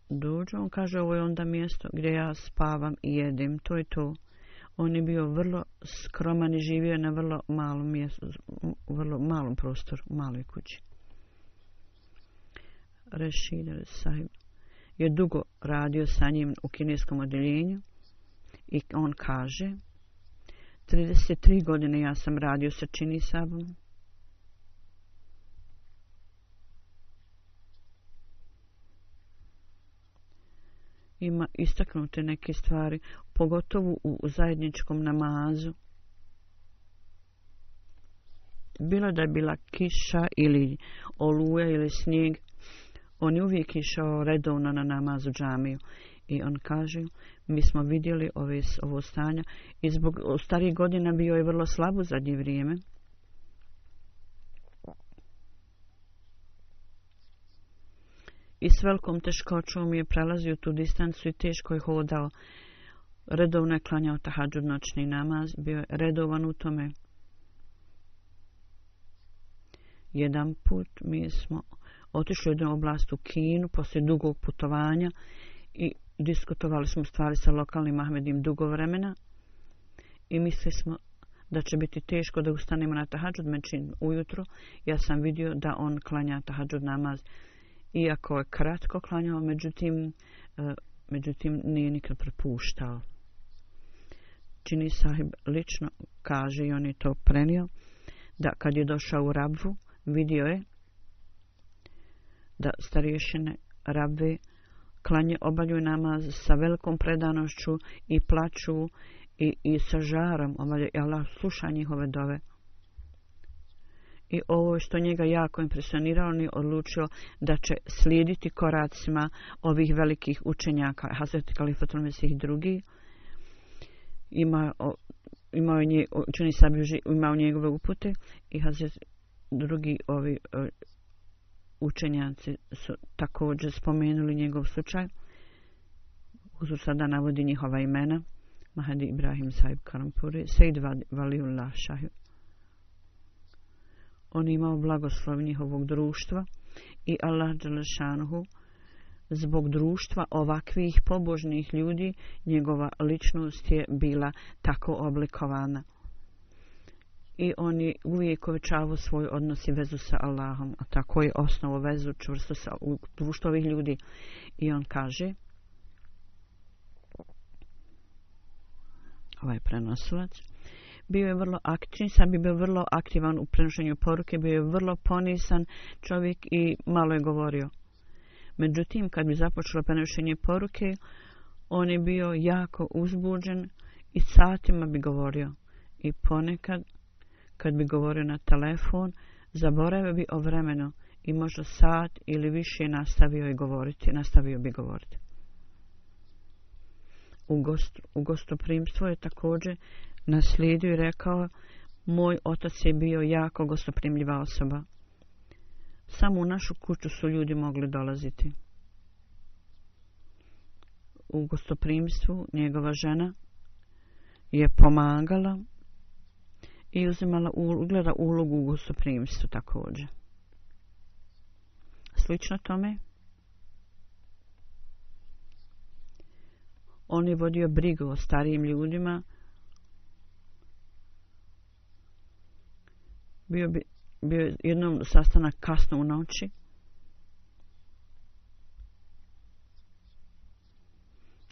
dođu, on kaže ovo je onda mjesto gdje ja spavam i jedim, to je to. On je bio vrlo skroman i živio na vrlo malom mjestu, vrlo malom prostoru, maloj kući. Rashid Sahib je dugo radio sa njim u kineskom odjeljenju i on kaže 33 godine ja sam radio sa Činisabom. Ima istaknute neke stvari, pogotovo u zajedničkom namazu. Bilo da je bila kiša ili oluja ili snijeg, on je uvijek išao redovno na namaz u džamiju. I on kaže, mi smo vidjeli ovo stanja i zbog starih godina bio je vrlo slab u zadnje vrijeme. I s velikom teškoćom je prelazio tu distancu i teško je hodao. Redovno je klanjao tahadžud, noćni namaz, bio je redovan u tome. Jedan put mi smo otišli u jednu oblast u Kinu poslije dugog putovanja i diskutovali smo stvari sa lokalnim Ahmedim dugo vremena i mislili smo da će biti teško da ustanemo na tahadžud, međutim ujutro ja sam vidio da on klanja tahadžud namaz. Iako je kratko klanjao, međutim nije nikad propuštao. Čini sahib lično kaže, i on je to prenio, da kad je došao u Rabvu, vidio je da starješine Rabve obavljaju namaz sa velikom predanošću i plaću i sa žarom obavljaju. I Allah sluša njihove dove. I ovo što njega jako impresioniralo, on je odlučio da će slijediti koracima ovih velikih učenjaka, Hazreti Kalifatul Mesih II. Imao njegove upute i Hazreti drugi ovi učenjaci su također spomenuli njegov slučaj. Uzur sada navodi njihova imena: Mahdi Ibrahim Sahib Karampuri, Sejd Valiullah Šahib. On je imao blagoslov njihovog društva i Allah dželešanuhu zbog društva ovakvih pobožnih ljudi njegova ličnost je bila tako oblikovana. I on je uvijek uvećavao svoj odnos i vezu sa Allahom, a tako je osnovu vezu čvrsto u društvu ovih ljudi. I on kaže, ovaj prenosilac, bio je vrlo aktivan, sad bi bio vrlo aktivan u prenošenju poruke, bio je vrlo ponisan čovjek i malo je govorio. Međutim, kad bi započelo prenošenje poruke, on je bio jako uzbuđen i satima bi govorio. I ponekad, kad bi govorio na telefon, zaboravio bi o vremenu i možda sat ili više nastavio bi govoriti. U gostoprimstvo je također naslijedio i rekao, moj otac je bio jako gostoprimljiva osoba. Samo u našu kuću su ljudi mogli dolaziti. U gostoprimstvu njegova žena je pomagala i gleda ulogu u gostoprimstvu također. Slično tome, on je vodio brigu o starijim ljudima. Bio je jednom sastanak kasno u noći.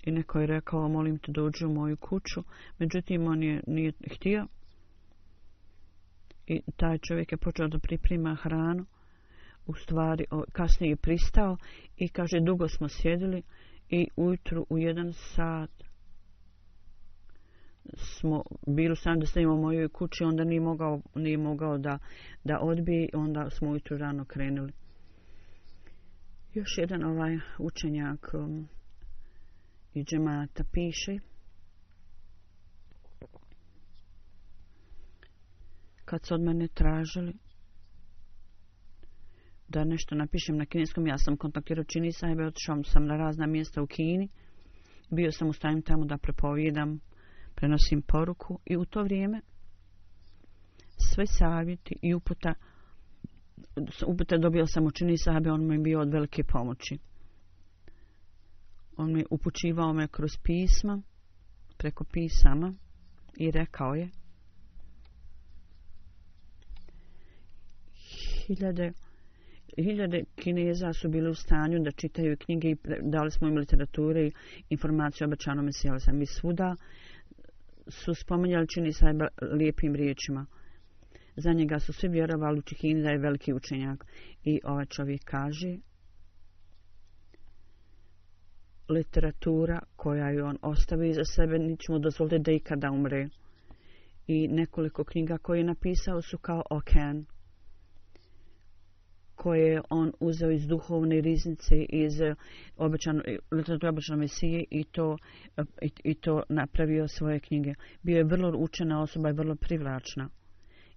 I neko je rekao, molim te dođi u moju kuću. Međutim, on nije htio. I taj čovjek je počeo da priprema hranu. U stvari, kasnije je pristao i kaže, dugo smo sjedili i ujutru u 1 sat smo bili sami da stavimo u mojoj kući, onda nije mogao da odbije, onda smo ujutru rano krenuli. Još jedan ovaj učenjak iz džemata piše, kad su od mene tražili da nešto napišem na kineskom, ja sam kontaktirao Čini sahibe, otišao sam na razna mjesta u Kini, bio sam u stanju tamo da prepovijedam, prenosim poruku i u to vrijeme sve savjeti i upute dobio sam u Čini sahibe, on mi je bio od velike pomoći. On mi upućivao me kroz pisma, preko pisama i rekao je hiljade Kineza su bili u stanju da čitaju knjige i dali smo im literature i informacije o obećanom Mesiju. I svuda su spominjali Čini sahiba lijepim riječima. Za njega su svi vjerovali u Čihini da je veliki učenjak. I ovaj čovjek kaže, literatura koja je on ostavio iza sebe, nećemo dozvoliti da ikada umre. I nekoliko knjiga koje je napisao su kao okean, koje je on uzeo iz duhovne riznice, iz literature obećanog Mesije i to napravio svoje knjige. Bio je vrlo učena osoba i vrlo privlačna.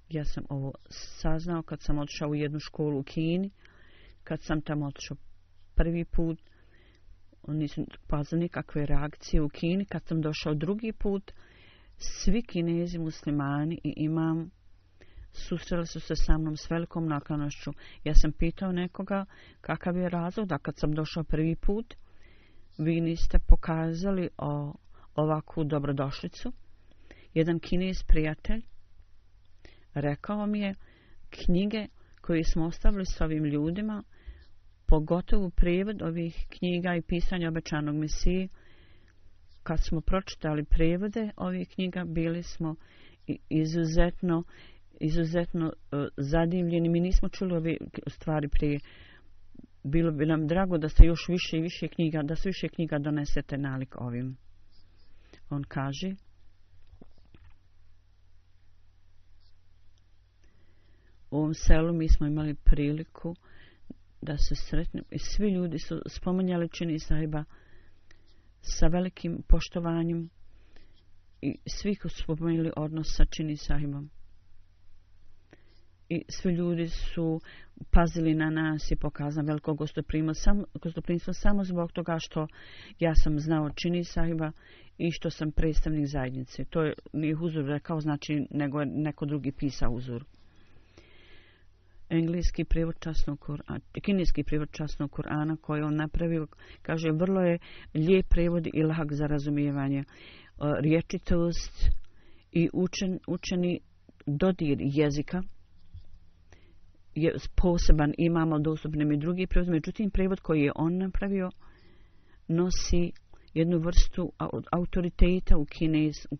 Ja sam ovo saznao kad sam otišao u jednu školu u Kini. Kad sam tamo otišao prvi put, nisam pazio nikakve reakcije u Kini. Kad sam došao drugi put, svi Kinezi, muslimani i imam susreli su se sa mnom s velikom naklonošću. Ja sam pitao nekoga kakav je razlog da kad sam došao prvi put, vi niste pokazali ovakvu dobrodošlicu. Jedan Kinez prijatelj rekao mi je, knjige koje smo ostavili s ovim ljudima, pogotovo prijevod ovih knjiga i pisanja obećanog Mesije, kad smo pročitali prijevode ovih knjiga, bili smo izuzetno zadivljeni. Mi nismo čuli ove stvari prije. Bilo bi nam drago da se još više i više knjiga, da se više knjiga donesete nalik ovim. On kaže: u ovom selu mi smo imali priliku da se sretnemo i svi ljudi su spominjali čini sahiba sa velikim poštovanjem i svi su spomenuli odnos sa čini sahibom. I svi ljudi su pazili na nas i pokazali veliko gostoprimstvo samo zbog toga što ja sam znao čini sahiba i što sam predstavnik zajednice. To je nije Huzur rekao, znači, nego je neko drugi pisao Huzur. Engleski prijevod časnog Kur'ana, kineski prijevod časnog Kur'ana koji on napravio, kaže, vrlo je lijep prijevod i lahak za razumijevanje. Rječitost i učeni dodir jezika je poseban, imamo dostupne i drugi prijevod, međutim prijevod koji je on napravio nosi jednu vrstu autoriteta u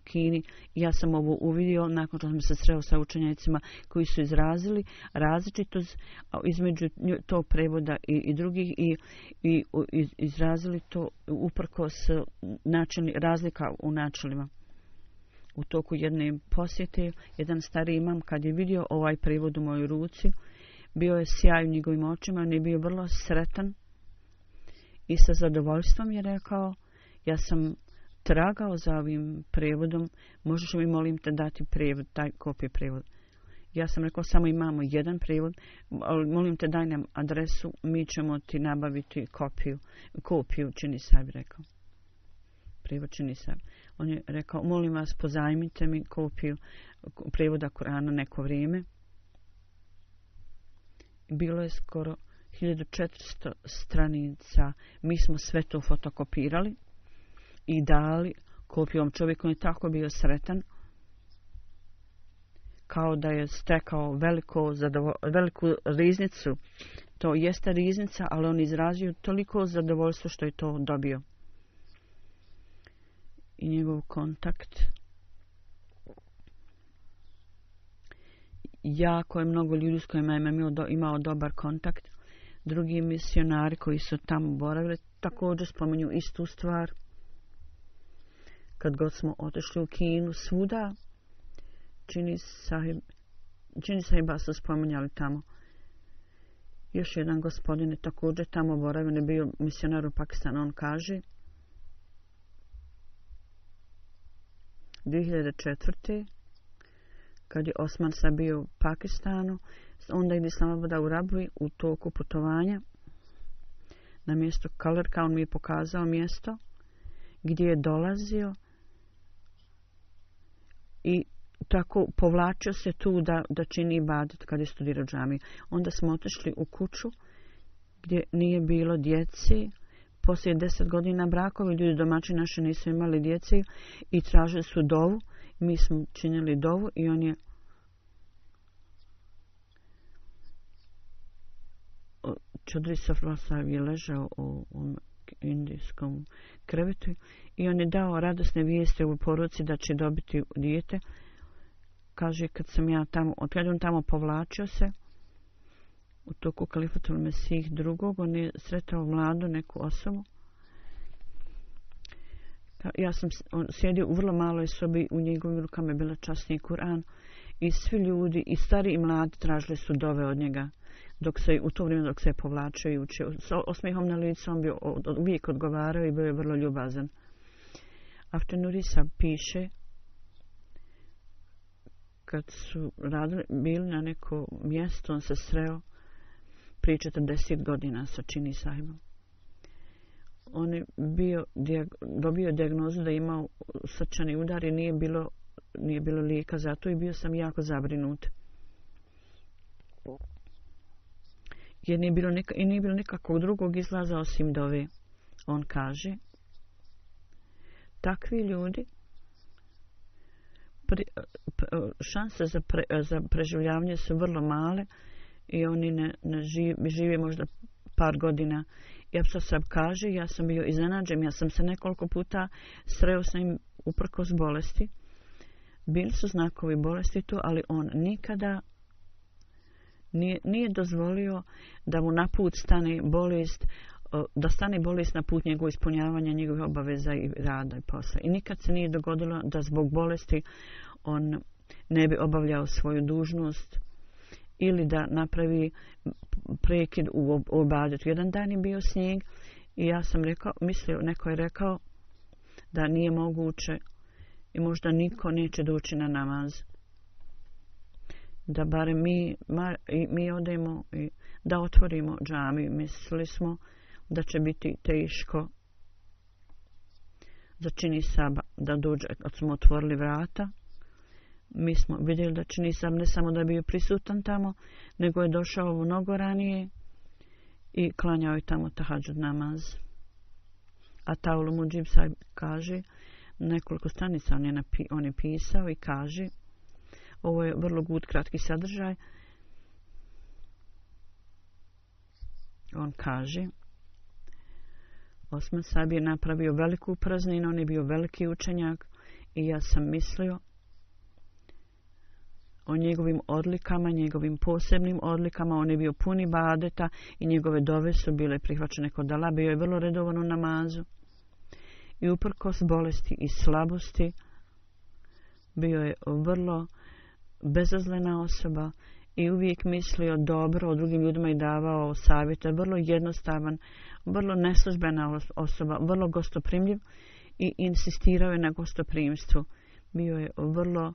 Kini. Ja sam ovo uvidio nakon što sam se sreo sa učenjacima koji su izrazili različitost između tog prevoda i drugih i izrazili to uprkos razlika u načelima. U toku jedne posjete, jedan stari imam kad je vidio ovaj prevod u mojoj ruci, bio je sjaj u njegovim očima, on je bio vrlo sretan i sa zadovoljstvom je rekao: ja sam tragao za ovim prevodom, možeš mi molim te dati prevod, taj kopije prevod. Ja sam rekao: samo imamo jedan prevod, ali molim te daj nam adresu, mi ćemo ti nabaviti kopiju, čini sahibi rekao. Prevod čini sahibi. On je rekao: molim vas, pozajmite mi kopiju prevoda Kur'ana neko vrijeme. Bilo je skoro 1400 stranica. Mi smo sve to fotokopirali i dali kopijom. Čovjek je tako bio sretan, kao da je stekao veliku riznicu. To jeste riznica, ali on izrazio toliko zadovoljstvo što je to dobio. I njegov kontakt. Jako je mnogo ljudi s kojima je imao dobar kontakt. Drugi misionari koji su tamo boravili također spominju istu stvar. Kad god smo otišli u Kinu, svuda čini sahiba su spominjali tamo. Još jedan gospodin je također tamo boravio, ne bio misionar u Pakistanu. On kaže: 2004. kad je Osman Sa bio u Pakistanu, onda je Islamabada u Rabvi u toku putovanja na mjesto Kalerka, on mi je pokazao mjesto gdje je dolazio i tako povlačio se tu da čini ibadet kad je studirao džamiju. Onda smo otišli u kuću gdje nije bilo djeci. Poslije 10 godina brakovi, ljudi domaći naši nisu imali djeci i tražili su dovu. Mi smo činili dovu i on je Čudri Safrosar je ležao u indijskom krevetu i on je dao radosne vijesti u poruci da će dobiti dijete. Kaže, kad on tamo povlačio se u toku Kalifatul Mesih drugog, on je sretao mladu neku osobu. Ja sam sjedio u vrlo maloj sobi, u njegovim rukama je bila časni Kur'an i svi ljudi, i stari i mladi, tražili su dove od njega. U to vrijeme dok se je povlačio i učio. S osmijehom na licu on bio uvijek odgovarao i bio je vrlo ljubazan. Aftenurisa piše, kad su bili na neko mjesto, on se sreo prije 40 godina sa čini sahibom. On je dobio dijagnozu da je imao srčani udar i nije bilo lijeka za to i bio sam jako zabrinut. Jer nije bilo nikakvog drugog izlaza osim dove. On kaže, takvi ljudi šanse za preživljavanje su vrlo male i oni ne žive možda par godina I Abdul Sab kaže, ja sam bio iznenađen, ja sam se nekoliko puta sreo s njim uprkos bolesti. Bili su znakovi bolesti tu, ali on nikada nije dozvolio da mu na put stane bolest, da stane bolest na put njegovog ispunjavanja njegovih obaveza i rada i posla. I nikad se nije dogodilo da zbog bolesti on ne bi obavljao svoju dužnost ili da napravi prekid u ibadetu. Jedan dan je bio snijeg i ja sam neko je rekao da nije moguće i možda niko neće doći na namaz. Da barem mi odemo i da otvorimo džamiju. Mislili smo da će biti teško za čini saba da dođe, kad smo otvorili vrata. Mi smo vidjeli da čini sab ne samo da je bio prisutan tamo, nego je došao mnogo ranije i klanjao je tamo tahadžud namaz. A Taulu Mudžib sad kaže, nekoliko stranica on je pisao i kaže, ovo je vrlo gud kratki sadržaj, on kaže, Osman Sab je napravio veliku prazninu, on je bio veliki učenjak i ja sam mislio o njegovim odlikama, njegovim posebnim odlikama. On je bio pun ibadeta i njegove dove su bile prihvaćene kod Allah. Bio je vrlo redovan u namazu i uprkos bolesti i slabosti bio je vrlo bezazlena osoba i uvijek mislio dobro o drugim ljudima i davao savjete. Vrlo jednostavan, vrlo neslužbena osoba, vrlo gostoprimljiv i insistirao je na gostoprimstvu. Bio je vrlo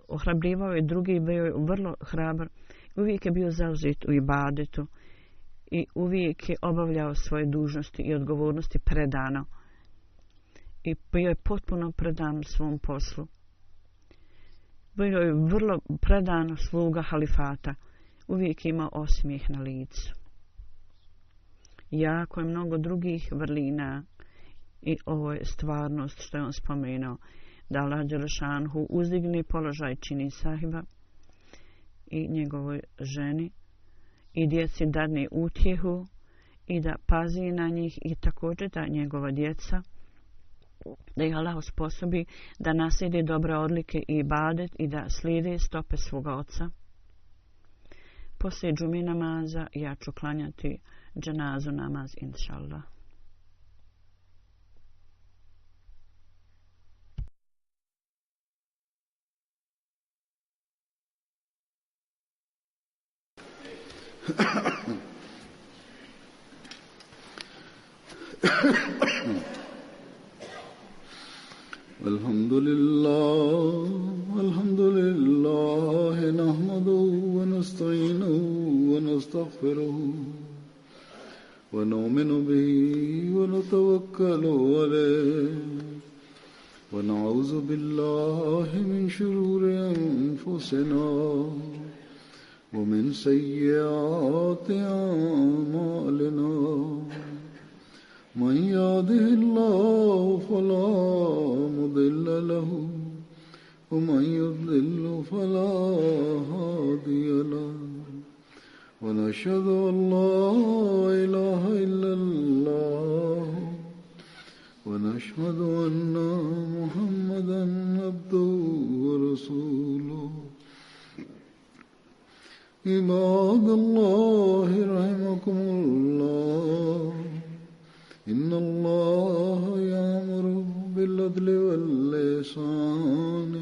ohrabrivao je drugi, bio je vrlo hrabar. Uvijek je bio zauzet u ibadetu i uvijek je obavljao svoje dužnosti i odgovornosti predano. I bio je potpuno predan svom poslu. Bio je vrlo predan sluga halifata. Uvijek je imao osmijeh na licu. Jako je mnogo drugih vrlina i ovo je stvarnost što je on spomenuo. Da Allah Đelešanhu uzdigne položaj čini sahiba i njegovoj ženi i djeci dadne utjehu i da pazi na njih i također da njegova djeca, da ih Allah osposobi da naslijede dobre odlike i ibadet i da slijede stope svoga oca. Poslije džumi namaza ja ću klanjati dženazu namaz, inša Allah. الحمد لله نحمده ونستعينه ونستغفره ونؤمن به ونتوكل عليه ونعوذ بالله من شرور أنفسنا ومن سيئات أعمالنا من يهده الله فلا مضل له ومن يضلل فلا هادي له ونشهد أن لا إله إلا الله ونشهد أن محمدا عبده ورسوله عباد الله رحمكم الله إن الله يأمر بالعدل والإحسان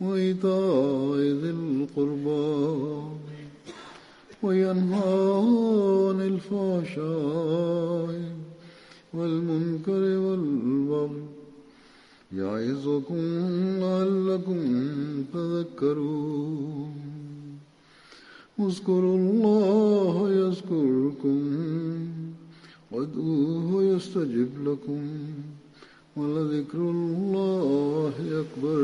وإيتاء ذي القربى وينهى عن الفحشاء والمنكر والبغي يعظكم لعلكم تذكرون اذكروا الله يذكركم وادعوه يستجب لكم ولذكر الله أكبر